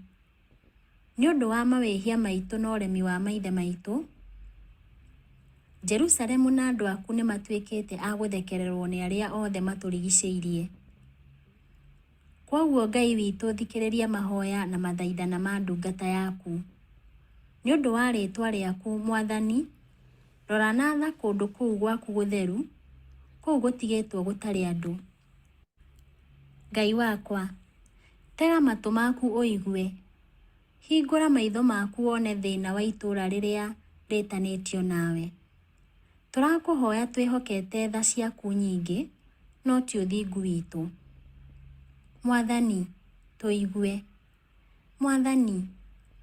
Nĩ ũndũ wa mawĩhia maitũ na ũremi wa maithe maitũ, Jerusalemu na andũ aku nĩ matuĩkĩte a gũthekererũo nĩ arĩa othe matũrigicĩirie. Kwoguo Ngai witũ thikĩrĩria mahoya na mathaithana ma ndungata yaku. Nĩ ũndũ wa rĩĩtwa rĩaku, Mwathani, rora na tha kũndũ kũu gwaku gũtheru, kũu gũtigĩtwo gũtarĩ andũ. Ngai wakwa, tega matũ maku ũigue, hingũra maitho maku wone thĩna wa itũũra rĩrĩa rĩĩtanĩtio nawe. Tũrakũhoya twĩhokete tha ciaku nyingĩ, no ti ũthingu witũ. Mwathani, tũigue. Mwathani,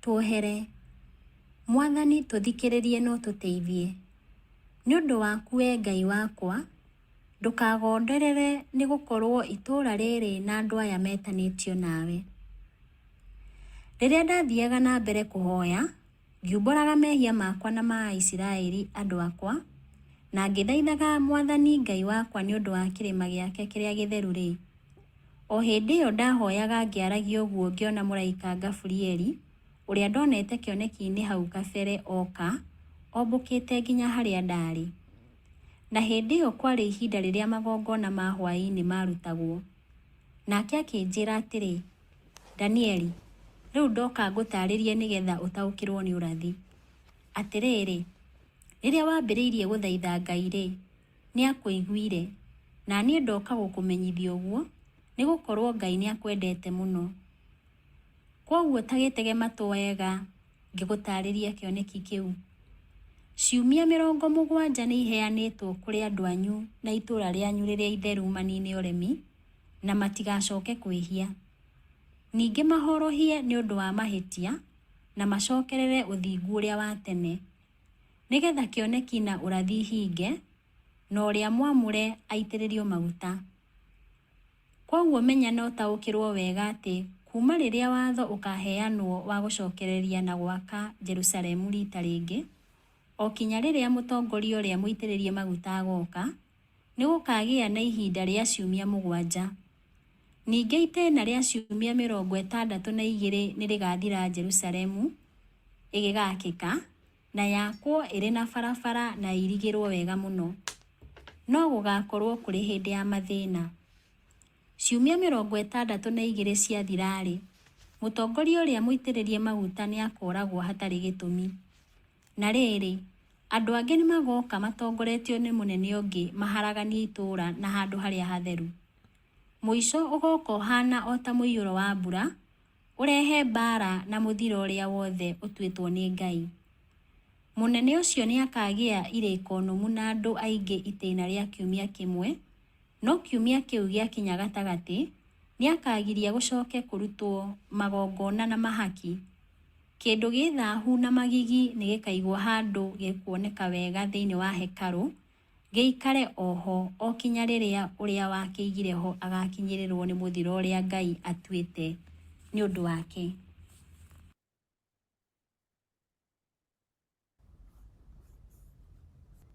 tuohere. Mwathani, tũthikĩrĩrie na ũtũteithie. Nĩ ũndũ waku wee Ngai wakwa, ndũkagonderere nĩ gũkorũo itũũra rĩrĩ na andũ aya metanĩtio nawe. Rĩrĩa ndathiaga na mbere kũhoya, ngiumbũraga mehia makwa na ma Aisiraeli andũ akwa, na ngĩthaithaga Mwathani Ngai wakwa nĩ ũndũ wa kĩrĩma gĩake kĩrĩa gĩtheru-rĩ, o hĩndĩ ĩyo ndahoyaga ngĩaragia ũguo ngĩona mũraika Gaburieli, ũrĩa ndonete kĩoneki-inĩ hau kabere oka, ombũkĩte nginya harĩa ndaarĩ. Na hĩndĩ ĩyo kwarĩ ihinda rĩrĩa magongona ma hwaĩ-inĩ maarutagwo. Nake akĩnjĩra atĩrĩ, Danieli, rĩu ndoka ngũtaarĩrie nĩgetha ũtaũkĩrũo nĩ ũrathi. Atĩrĩrĩ, rĩrĩa wambĩrĩirie gũthaitha Ngai-rĩ, nĩakũiguire, na niĩ ndoka gũkũmenyithia ũguo, nĩ gũkorũo Ngai nĩakwendete mũno. Kwoguo ta gĩtege matũ wega ngĩgũtaarĩria kĩoneki kĩu. Ciumia 70 nĩ iheanĩtwo kũrĩ andũ anyu na itũũra rĩanyu rĩrĩa itheru maniine ũremi, na matigacoke kwĩhia. Ningĩ mahorohie nĩ ũndũ wa mahĩtia, na macokerere ũthingu ũrĩa wa tene, nĩgetha kĩoneki na ũrathi ihinge, na ũrĩa mwamũre aitĩrĩrio maguta. Kwoguo menya na ũtaũkĩrũo wega atĩ kuuma rĩrĩa watho ũkaaheanwo wa gũcokereria na gwaka Jerusalemu riita rĩngĩ, o kinya rĩrĩa mũtongoria ũrĩa mũitĩrĩrie maguta agooka, nĩ gũkaagĩa na ihinda rĩa ciumia 7. Ningĩ itĩna rĩa ciumia 62 nĩ rĩgaathira Jerusalemu ĩgĩgaakĩka, na yakwo ĩrĩ na barabara na ĩirigĩrũo wega mũno. No gũgaakorũo kũrĩ hĩndĩ ya mathĩna. Ciumia 62 ciathira-rĩ, mũtongoria ũrĩa mũitĩrĩrie maguta nĩ akooragwo hatarĩ gĩtũmi. Na rĩrĩ, andũ angĩ nĩ magooka matongoretio nĩ mũnene ũngĩ maharaganie itũũra na handũ harĩa hatheru. Mũico ũgooka ũhaana o ta mũiyũro wa mbura, ũrehe mbaara na mũthiro ũrĩa wothe ũtuĩtwo nĩ Ngai. Mũnene ũcio nĩ akaagĩa irĩko nũmu na andũ aingĩ itĩna rĩa kiumia kĩmwe, no kiumia kĩu gĩakinya gatagatĩ, nĩ akaagiria gũcoke kũrutwo magongona na mahaki. Kĩndũ gĩ thahu na magigi nĩ gĩkaigwo handũ gĩkuoneka wega thĩinĩ wa hekarũ, gĩikare o ho o kinya rĩrĩa ũrĩa wakĩigire ho agaakinyĩrĩrũo nĩ mũthiro ũrĩa Ngai atuĩte nĩ ũndũ wake.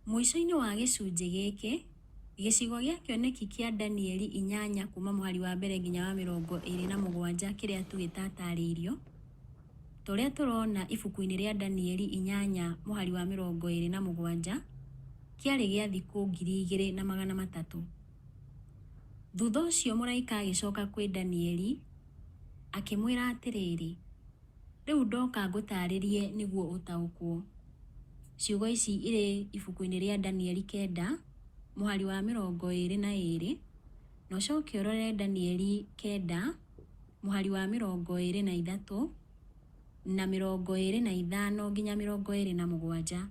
Mũico-inĩ wa gĩcunjĩ gĩkĩ, gĩcigo gĩa kĩoneki kĩa Danieli 8 kuuma mũhari wa mbere nginya wa 27 kĩrĩa tu gĩtatarĩirio, ta ũrĩa tũrona ibuku-inĩ rĩa Danieli 8 mũhari wa 27, kĩarĩ gĩa thikũ 2300. Thutha ũcio mũraika agĩcoka kwĩ Danieli, akĩmwĩra atĩrĩrĩ, Rĩu ndoka ngũtaarĩrie nĩguo ũtaũkwo. Ciugo ici irĩ ibuku-inĩ rĩa Danieli 9, mũhari wa 22, na ũcoke ũrore Danieli 9, mũhari wa 23, na 25 nginya 27.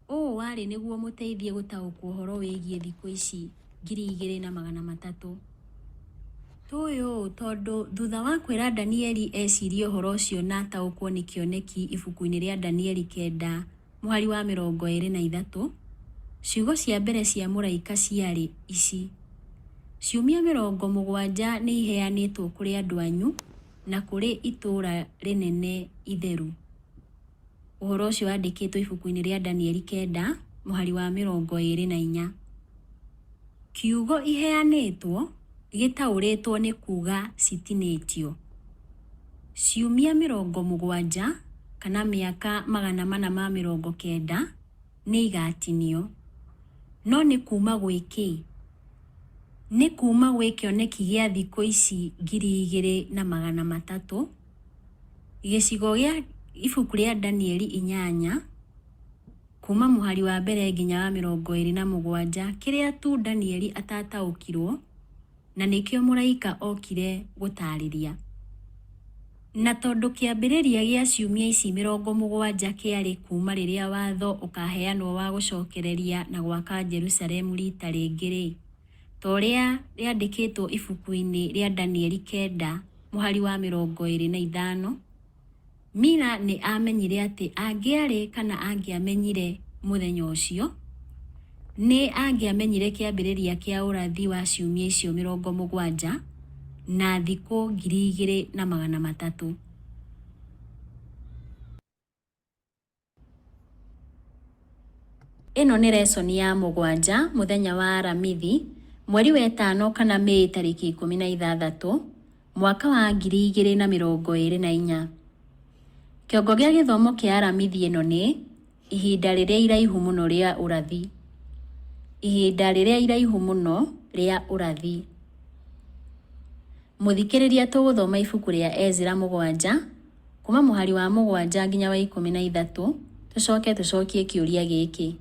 Ũũ warĩ nĩguo ũmũteithie gũtaũkwo ũhoro wĩgiĩ thikũ ici 2300. Tũĩ ũũ tondũ thutha wa kwĩra Danieli ecirie ũhoro ũcio na ataũkwo nĩ kĩoneki ibuku-inĩ rĩa Danieli 9 mũhari wa 23, ciugo cia mbere cia mũraika ciarĩ ici, Ciumia 70 nĩ iheanĩtwo kũrĩ andũ anyu na kũrĩ itũũra rĩnene itheru. Ũhoro ũcio wandĩkĩtwo ibuku-inĩ rĩa Danieli 9 mũhari wa 24. Kiugo iheanĩtwo gĩtaũrĩtwo nĩ kuuga citinĩtio. Ciumia 70 kana mĩaka 490 nĩ igatinio. No nĩ kuuma gwĩ kĩ? Nĩ kuuma gwĩ kĩoneki gĩa thikũ ici 2300, gĩcigo gĩa ibuku rĩa Danieli 8, kuuma mũhari wa mbere nginya wa 27 kĩrĩa tu Danieli atataũkirwo na nĩkĩo mũraika okire gũtaarĩria. Na tondũ kĩambĩrĩria gĩa ciumia ici 70 kĩarĩ kuuma rĩrĩa watho ũkaheanwo wa gũcokereria na gwaka Jerusalemu riita rĩngĩ-rĩ, ta ũrĩa rĩandĩkĩtwo ibuku-inĩ rĩa Danieli 9 mũhari wa 25, Miller nĩ aamenyire atĩ angĩarĩ kana angĩamenyire mũthenya ũcio, nĩ angĩamenyire kĩambĩrĩria kĩa ũrathi wa ciumia icio 70 na thikũ 2300. Ĩno nĩ resoni ya 7 mũthenya wa Aramithi, mweri wa ĩtano kana Mĩĩ tarĩki 16, mwaka wa 2024. Kĩongo gĩa gĩthomo kĩa Aramithi ĩno nĩ Ihinda rĩrĩa iraihu mũno rĩa ũrathi. Ihinda rĩrĩa iraihu mũno rĩa ũrathi. Mũthikĩrĩria tũgũthoma ibuku rĩa Ezra 7 kuma mũhari wa 7 nginya wa 13 tũcoke tũcokie kĩũria gĩkĩ.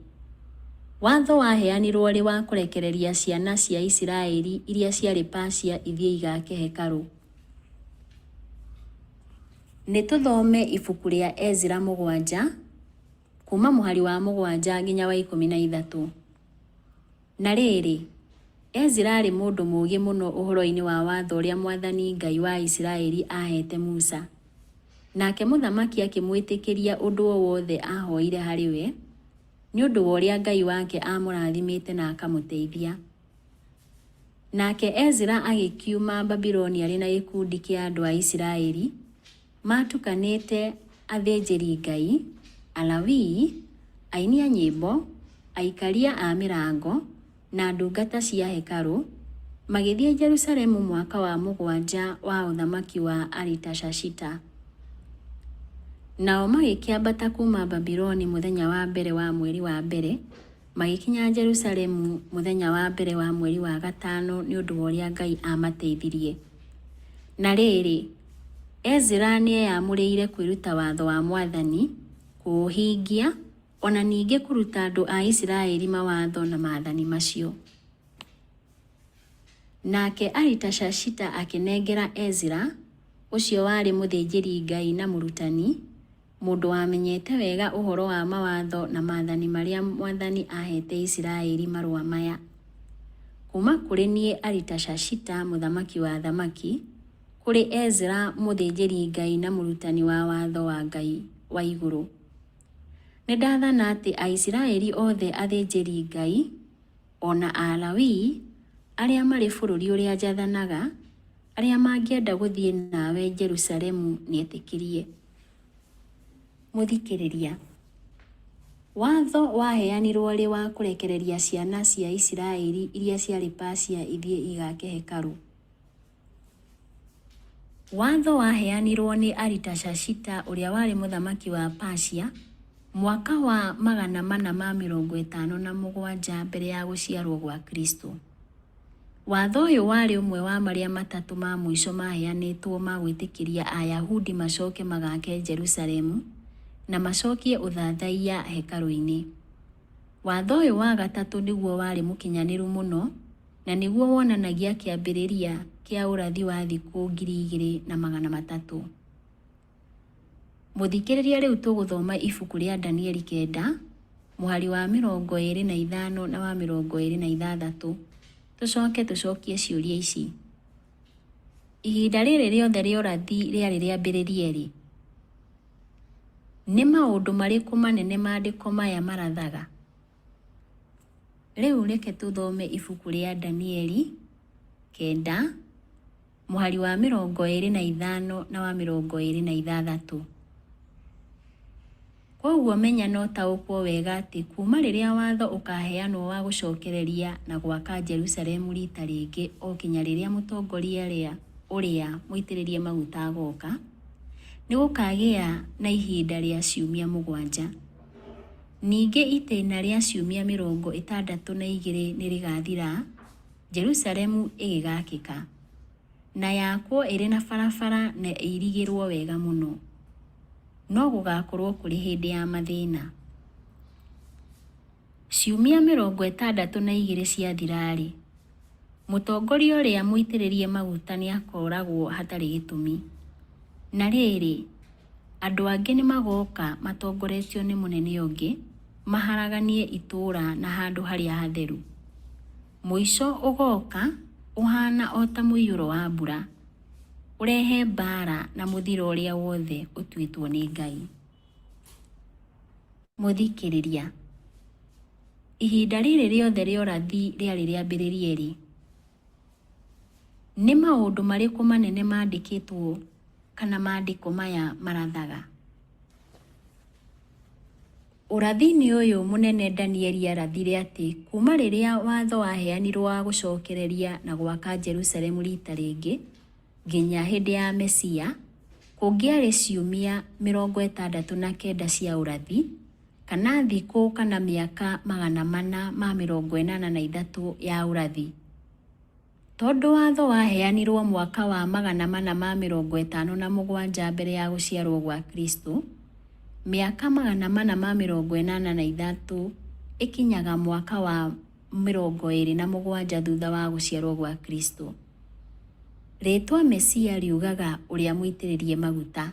Watho waheanirwo rĩ wa kũrekereria ciana cia Isiraeli iria ciarĩ Persia ithiĩ igaake hekarũ? Nĩ tũthome ibuku rĩa Ezra 7 kuma mũhari wa 7 nginya wa 13. Na rĩrĩ, Ezra aarĩ mũndũ mũũgĩ mũno ũhoro-inĩ wa watho ũrĩa mwathani Ngai wa Isiraeli aaheete Musa. Nake mũthamaki akĩmwĩtĩkĩria ũndũ o wothe aahoire harĩ we, nĩ ũndũ wa ũrĩa Ngai wake aamũrathimĩte na akamũteithia. Nake Ezra agĩkiuma Babuloni arĩ na gĩkundi kĩa andũ a Isiraeli, maatukanĩte athĩnjĩri-Ngai, Alawii, aini a nyĩmbo, aikaria a mĩrango, na ndungata cia hekarũ, magĩthiĩ Jerusalemu mwaka wa 7 wa ũthamaki wa Aritashashita. Nao magĩkĩambata kuuma Babuloni mũthenya wa mbere wa mweri wa mbere, magĩkinya Jerusalemu mũthenya wa mbere wa mweri wa gatano nĩ ũndũ wa ũrĩa Ngai aamateithirie. Na rĩrĩ, Ezra nĩeyamũrĩire kwĩruta watho wa mwathani, kũũhingia, o na ningĩ kũruta andũ a Isiraeli mawatho na maathani macio. Nake Aritashashita akĩnengera Ezra, ũcio warĩ mũthĩnjĩri-Ngai na mũrutani, mũndũ wamenyete wega ũhoro wa mawatho na maathani marĩa mwathani aaheete Isiraeli marũa maya: Kuuma kũrĩ niĩ Aritashashita mũthamaki wa athamaki, kũrĩ Ezra mũthĩnjĩri-Ngai na mũrutani wa watho wa Ngai wa igũrũ. Nĩndathana atĩ Aisiraeli othe athĩnjĩri-Ngai, o na Alawii, arĩa marĩ bũrũri ũrĩa njathanaga, arĩa mangĩenda gũthiĩ nawe Jerusalemu nĩetĩkĩrie. Mũthikĩrĩria. Watho waheanirwo rĩ wa kũrekereria ciana cia Isiraeli iria ciarĩ Persia ithiĩ igaake hekarũ? Watho waheanirwo nĩ Aritashashita ũrĩa warĩ mũthamaki wa Persia mwaka wa 457 mbere ya gũciarwo gwa Kristo. Watho ũyũ warĩ ũmwe wa marĩa matatũ ma mũico maheanĩtwo ma gwĩtĩkĩria Ayahudi macoke magaake Jerusalemu na macokie ũthathaiya hekarũ-inĩ. Watho ũyũ wa gatatũ nĩguo warĩ mũkinyanĩru mũno na nĩguo wonanagia kĩambĩrĩria kĩa ũrathi wa thikũ 2300. Mũthikĩrĩria rĩu tũgũthoma ibuku rĩa Danieli 9, mũhari wa 25 na wa 26, tũcoke tũcokie ciũria ici. Ihinda rĩrĩ rĩothe rĩa ũrathi rĩarĩ rĩambĩrĩrie rĩ? Nĩ maũndũ marĩkũ manene maandĩko maya marathaga? Rĩu reke tũthome ibuku rĩa Danieli 9, mũhari wa 25 na wa 26. Kwoguo menya na ũtaũkwo wega atĩ kuuma rĩrĩa watho ũkaheanwo wa gũcokereria na gwaka Jerusalemu riita rĩngĩ o kinya rĩrĩa mũtongoria ũrĩa mũitĩrĩrie maguta agoka, nĩ gũkagĩa na ihinda rĩa ciumia 7. Ningĩ itĩna rĩa ciumia 62 nĩ rĩgathira, Jerusalemu ĩgĩgakĩka, na yakwo ĩrĩ na barabara na ĩirigĩrwo wega mũno. No gũgakorwo kũrĩ hĩndĩ ya mathĩna. Ciumia 62 ciathira-rĩ, mũtongoria ũrĩa mũitĩrĩrie maguta nĩakooragwo hatarĩ gĩtũmi. Na rĩrĩ, andũ angĩ nĩmagoka matongoretio nĩ mũnene ũngĩ, maharaganie itũũra na handũ harĩa hatheru. Mũico ũgooka ũhaana o ta mũiyũro wa mbura, ũrehe mbaara na mũthiro ũrĩa wothe ũtuĩtwo nĩ Ngai. Mũthikĩrĩria, ihinda rĩrĩ rĩothe rĩa ũrathi rĩarĩ rĩambĩrĩrie rĩ? Nĩ maũndũ marĩkũ manene mandĩkĩtwo kana maandĩko maya marathaga? Ũrathi-inĩ ũyũ mũnene Danieli aarathire atĩ kuuma rĩrĩa watho waheanirwo wa gũcokereria na gwaka Jerusalemu riita rĩngĩ nginya hĩndĩ ya Mesia, kũngĩarĩ ciumia 69 cia ũrathi, kana thikũ kana mĩaka 483 ya ũrathi. Tondũ watho waheanirwo mwaka wa 457 mbere ya gũciarwo gwa Kristo, mĩaka 483 ĩkinyaga mwaka wa 27 thutha wa gũciarwo gwa Kristo. Rĩĩtwa Mesia riugaga ũrĩa mũitĩrĩrie maguta.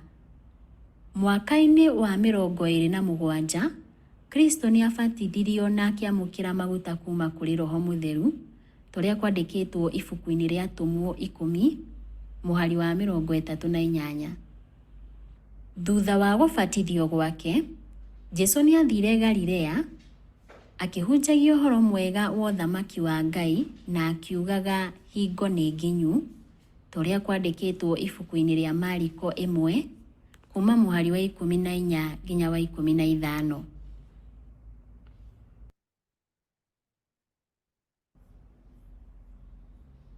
Mwaka-inĩ wa 27, Kristo nĩ abatithirio na akĩamũkĩra maguta kuuma kũrĩ Roho Mũtheru, ta ũrĩa kwandĩkĩtwo ibuku-inĩ rĩa Atũmwo 10, mũhari wa 38. Thutha wa gũbatithio gwake, Jesu nĩ aathire Galilea, akĩhunjagia ũhoro mwega wa ũthamaki wa Ngai na akiugaga hingo nĩ nginyu, ta ũrĩa kwandĩkĩtwo ibuku-inĩ rĩa Mariko 1, kuuma mũhari wa 14 nginya wa 15.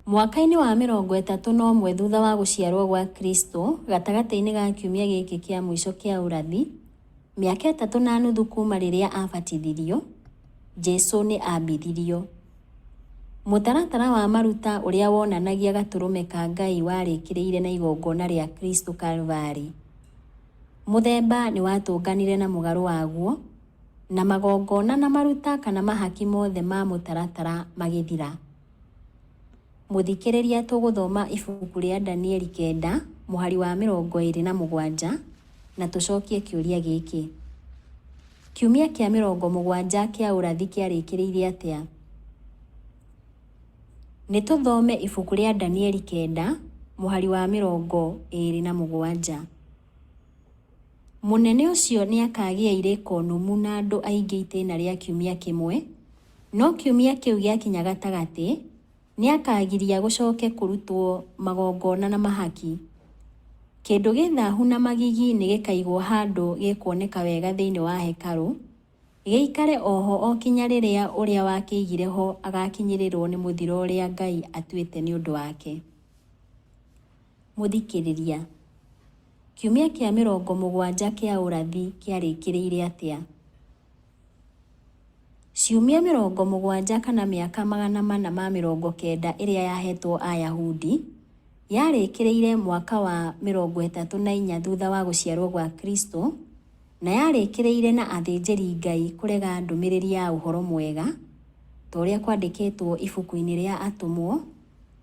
Mwaka-inĩ wa 31 thutha wa gũciarwo gwa Kristo, gatagatĩ-inĩ ga kiumia gĩkĩ kĩa mũico kĩa ũrathi, mĩaka 3.5 kuuma rĩrĩa aabatithirio, Jesu nĩ aambithirio. Mũtaratara wa maruta ũrĩa wonanagia Gatũrũme ka Ngai warĩkĩrĩire na igongona rĩa Kristo Kalvarĩ. Mũthemba nĩ watũnganire na mũgarũ waguo, na magongona na maruta kana mahaki mothe ma mũtaratara magĩthira. Mũthikĩrĩria tũgũthoma ibuku rĩa Danieli 9 mũhari wa 27 na tũcokie kĩũria gĩkĩ. Kiumia kĩa 70 kĩa ũrathi kĩarĩkĩrĩire atĩa? Nĩ tũthome ibuku rĩa Danieli 9 mũhari wa 27. Mũnene ũcio nĩakagĩa irĩko nũmu na andũ aingĩ itĩna rĩa kiumia kĩmwe, no kiumia kĩu gĩakinya gatagatĩ, nĩakagiria gũcoke kũrutwo magongona na mahaki. Kĩndũ gĩ thahu na magigi nĩgĩkaigwo handũ gĩkuoneka wega thĩinĩ wa hekarũ, gĩikare oho o kinya rĩrĩa ũrĩa wakĩigire ho agakinyĩrĩrwo nĩ mũthiro ũrĩa Ngai atuĩte nĩ ũndũ wake. Mũthikĩrĩria, kiumia kĩa 70 kĩa ũrathi kĩarĩkĩrĩire atĩa? Ciumia 70 kana mĩaka 490 ĩrĩa yahetwo Ayahudi, yarĩkĩrĩire mwaka wa 34 thutha wa gũciarwo gwa Kristo, na yarĩkĩrĩire na athĩnjĩri Ngai kũrega ndũmĩrĩri ya ũhoro mwega, ta ũrĩa kwandĩkĩtwo ibuku-inĩ rĩa Atũmwo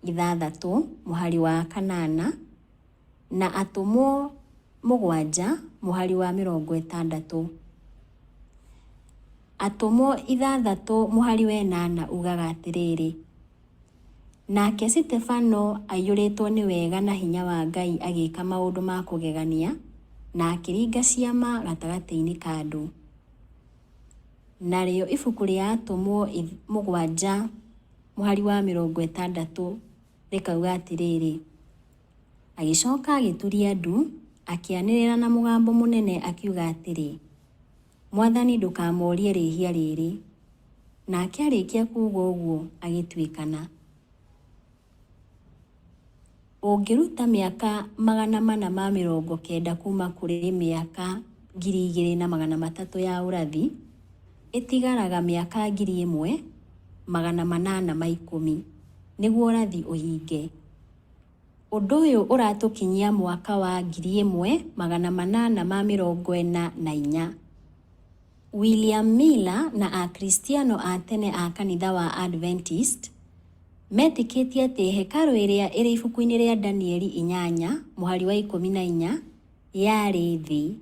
6 mũhari wa 8 na Atũmwo 7 mũhari wa 60. Atũmwo 6 mũhari wa 8 ugaga atĩrĩrĩ, Nake Sitefano aiyũrĩtwo nĩ wega na hinya wa Ngai agĩka maũndũ ma kũgegania na akĩringa ciama gatagatĩ-inĩ ka andũ. Narĩo ibuku rĩa Atũmwo 7 mũhari wa 60 rĩkauga atĩrĩrĩ, Agĩcoka agĩturia ndu, akĩanĩrĩra na mũgambo mũnene akiuga atĩrĩ, Mwathani ndũkamorie rĩhia rĩrĩ. Nake arĩkia kuuga ũguo agĩtuĩkana. Ũngĩruta mĩaka 490 kuuma kũrĩ mĩaka 2300 ya ũrathi, ĩtigaraga mĩaka 1810 nĩguo ũrathi ũhinge. Ũndũ ũyũ ũratũkinyia mwaka wa 1844. William Miller na Akristiano a tene a kanitha wa Adventist metĩkĩtie atĩ hekarũ ĩrĩa ĩrĩ ibuku-inĩ rĩa Danieli 8 mũhari wa 14 yarĩ thĩ,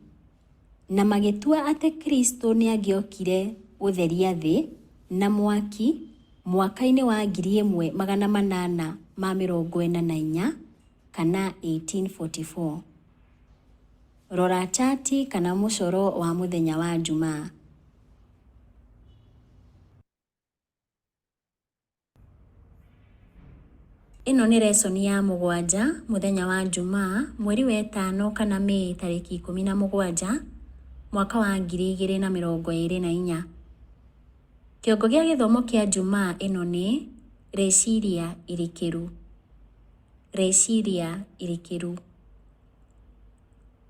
na magĩtua atĩ Kristo nĩ angĩokire gũtheria thĩ na mwaki mwaka-inĩ wa 1844 kana 1844. Rora chati kana mũcoro wa mũthenya wa Jumaa. Ĩno nĩ resoni ya mũgwanja mũthenya wa Jumaa mweri wa ĩtano kana Mĩĩ tarĩki 17 mwaka wa 2024. Kĩongo gĩa gĩthomo kĩa Jumaa ĩno nĩ rĩciria irikĩru. Rĩciria irikĩru.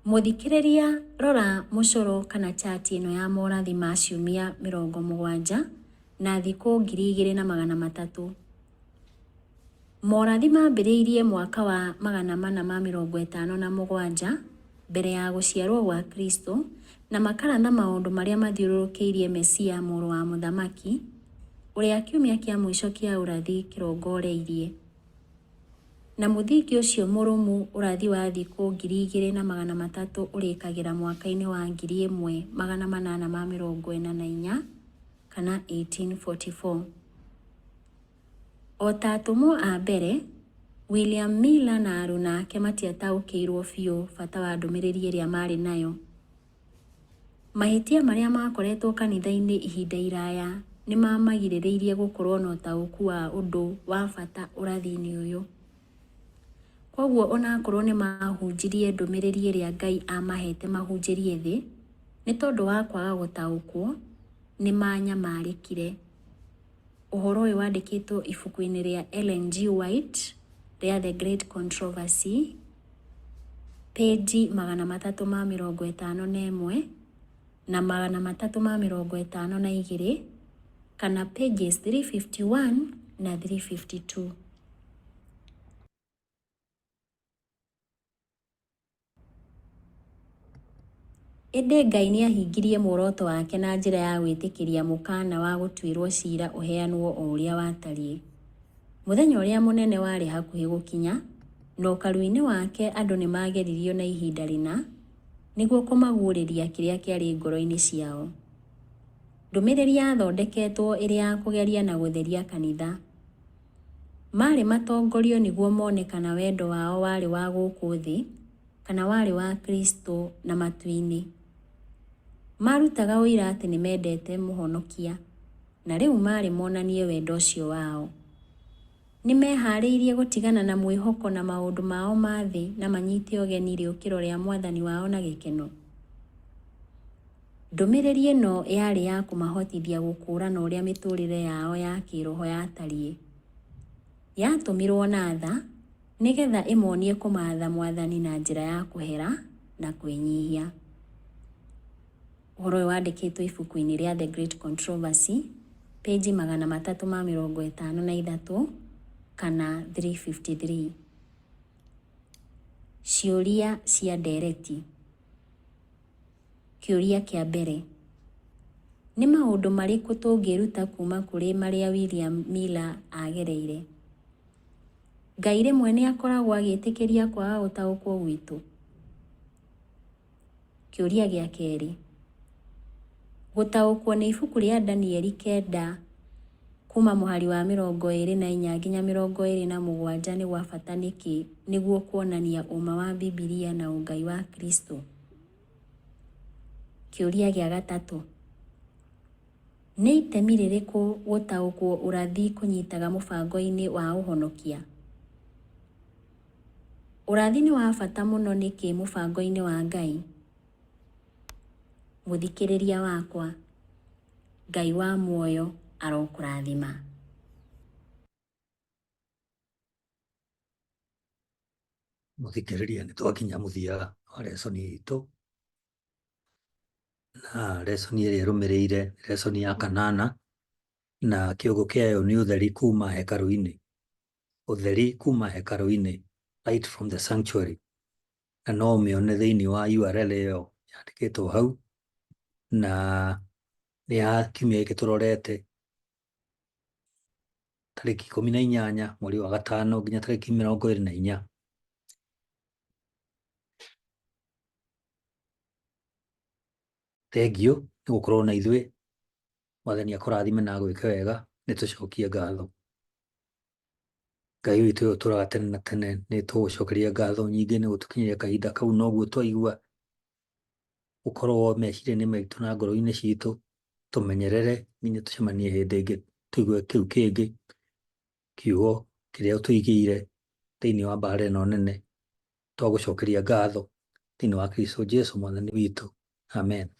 Mũthikĩrĩria rora mũcoro kana chati ĩno ya morathi ma ciumia 70 na thikũ 2300. Morathi mambĩrĩirie mwaka wa 457 mbere ya gũciarwo gwa Kristo na makaratha maũndũ marĩa mathiũrũrũkĩirie Mesia mũrũ wa mũthamaki, ũrĩa kiumia kĩa mũico kĩa ũrathi kĩrongoreirie. Na mũthingi ũcio mũrũmu ũrathi wa thikũ 2300 ũrĩkagĩra mwaka-inĩ wa 1844 kana 1844. O ta atũmwo a mbere, William Miller na aruna ake matiataũkĩirũo biũ bata wa ndũmĩrĩri ĩrĩa maarĩ nayo. Mahĩtia marĩa maakoretwo kanitha-inĩ ihinda iraya nĩ maamagirĩrĩirie gũkorũo na ũtaũku wa ũndũ wa bata ũrathi-inĩ ũyũ. Kwoguo o na akorũo nĩ maahunjirie ndũmĩrĩri ĩrĩa Ngai aamaheete mahunjĩrie thĩ, nĩ tondũ wa kwaga gũtaũkwo, nĩ maanyamarĩkire. Ũhoro ũyũ wandĩkĩtwo ibuku-inĩ rĩa Ellen G. White rĩa The Great Controversy, pĩnji 351 na 352 kana pages 351 na 352. Ĩndĩ Ngai nĩ aahingirie muoroto wake na njĩra ya gwĩtĩkĩria mũkaana wa gũtuĩrũo ciira ũheanwo o ũrĩa watariĩ. Mũthenya ũrĩa mũnene warĩ hakuhĩ gũkinya, na ũkaru-inĩ wake andũ nĩ maageririo na ihinda rĩna nĩguo kũmaguũrĩria kĩrĩa kĩarĩ ngoro-inĩ ciao. Ndũmĩrĩri yathondeketwo ĩrĩ ya kũgeria na gũtheria kanitha. Maarĩ matongorio nĩguo mone kana wendo wao warĩ wa gũkũ thĩ kana warĩ wa Kristo na matu-inĩ. Maarutaga ũira atĩ nĩ mendete Mũhonokia, na rĩu maarĩ monanie wendo ũcio wao. Nĩ meehaarĩirie gũtigana na mwĩhoko na maũndũ mao ma thĩ na manyite ũgeni rĩũkĩro rĩa Mwathani wao na gĩkeno? Ndũmĩrĩri ĩno yarĩ ya kũmahotithia gũkũũrana ũrĩa mĩtũũrĩre yao ya kĩĩroho yatariĩ. Yatũmirũo na tha nĩgetha ĩmonie kũmaatha Mwathani na njĩra ya kũhera na kwĩnyihia. Ũhoro ũyũ wandĩkĩtwo ibuku-inĩ rĩa The Great Controversy, pĩnji 353 kana 353. Ciũria cia ndereti. Kĩũria kĩa mbere. Nĩ maũndũ marĩkũ tũngĩĩruta kuuma kũrĩ marĩa William Miller aagereire? Ngai rĩmwe nĩ akoragwo agĩtĩkĩria kwaga gũtaũkwo gwitũ? Kĩũria gĩa kerĩ. Gũtaũkwo nĩ ibuku rĩa Danieli 9 kuuma mũhari wa 24 nginya 27 nĩ gwa bata nĩkĩ nĩguo kuonania ũma wa Bibilia na ũngai wa Kristo? Kĩũria gĩa gatatũ. Nĩ itemi rĩrĩkũ gũtaũkwo ũrathi kũnyitaga mũbango-inĩ wa ũhonokia? Ũrathi nĩ wa bata mũno nĩkĩ mũbango-inĩ wa Ngai? Mũthikĩrĩria wakwa, Ngai wa muoyo arokũrathima. Mũthikĩrĩria, nĩ twakinya mũthia wa lesson itũ, na lesson ĩrĩa ĩrũmĩrĩire nĩ lesson ya kanana, na kĩongo kĩayo nĩ ũtheri kuma hekarũ-inĩ. Ũtheri kuma hekarũ-inĩ, light from the sanctuary. Na no ũmĩone thĩinĩ wa URL ĩyo yandĩkĩtwo hau, na nĩ ya kiumia gĩkĩ tũrorete, tarĩki 18 mweri wa gatano nginya tarĩki 24. Thengiũ nĩ gũkorwo na ithuĩ. Mwathani akũrathime na agwĩke wega. Nĩ tũcokie ngatho. Ngai witũ ũyũ ũtũraga tene na tene, nĩ tũgũcokeria ngatho nyingĩ nĩ gũtũkinyĩria kahinda kau noguo twaigua ũkorwo meciria-inĩ maitũ na ngoro-inĩ citũ. Tũmenyerere nginya tũcemanie hĩndĩ ĩngĩ tũigue kĩu kĩngĩ kiugo kĩrĩa ũtũigĩire thĩinĩ wa mbara ĩno nene. Twagũcokeria ngatho thĩinĩ wa Kristo Jesu Mwathani witũ. Amen.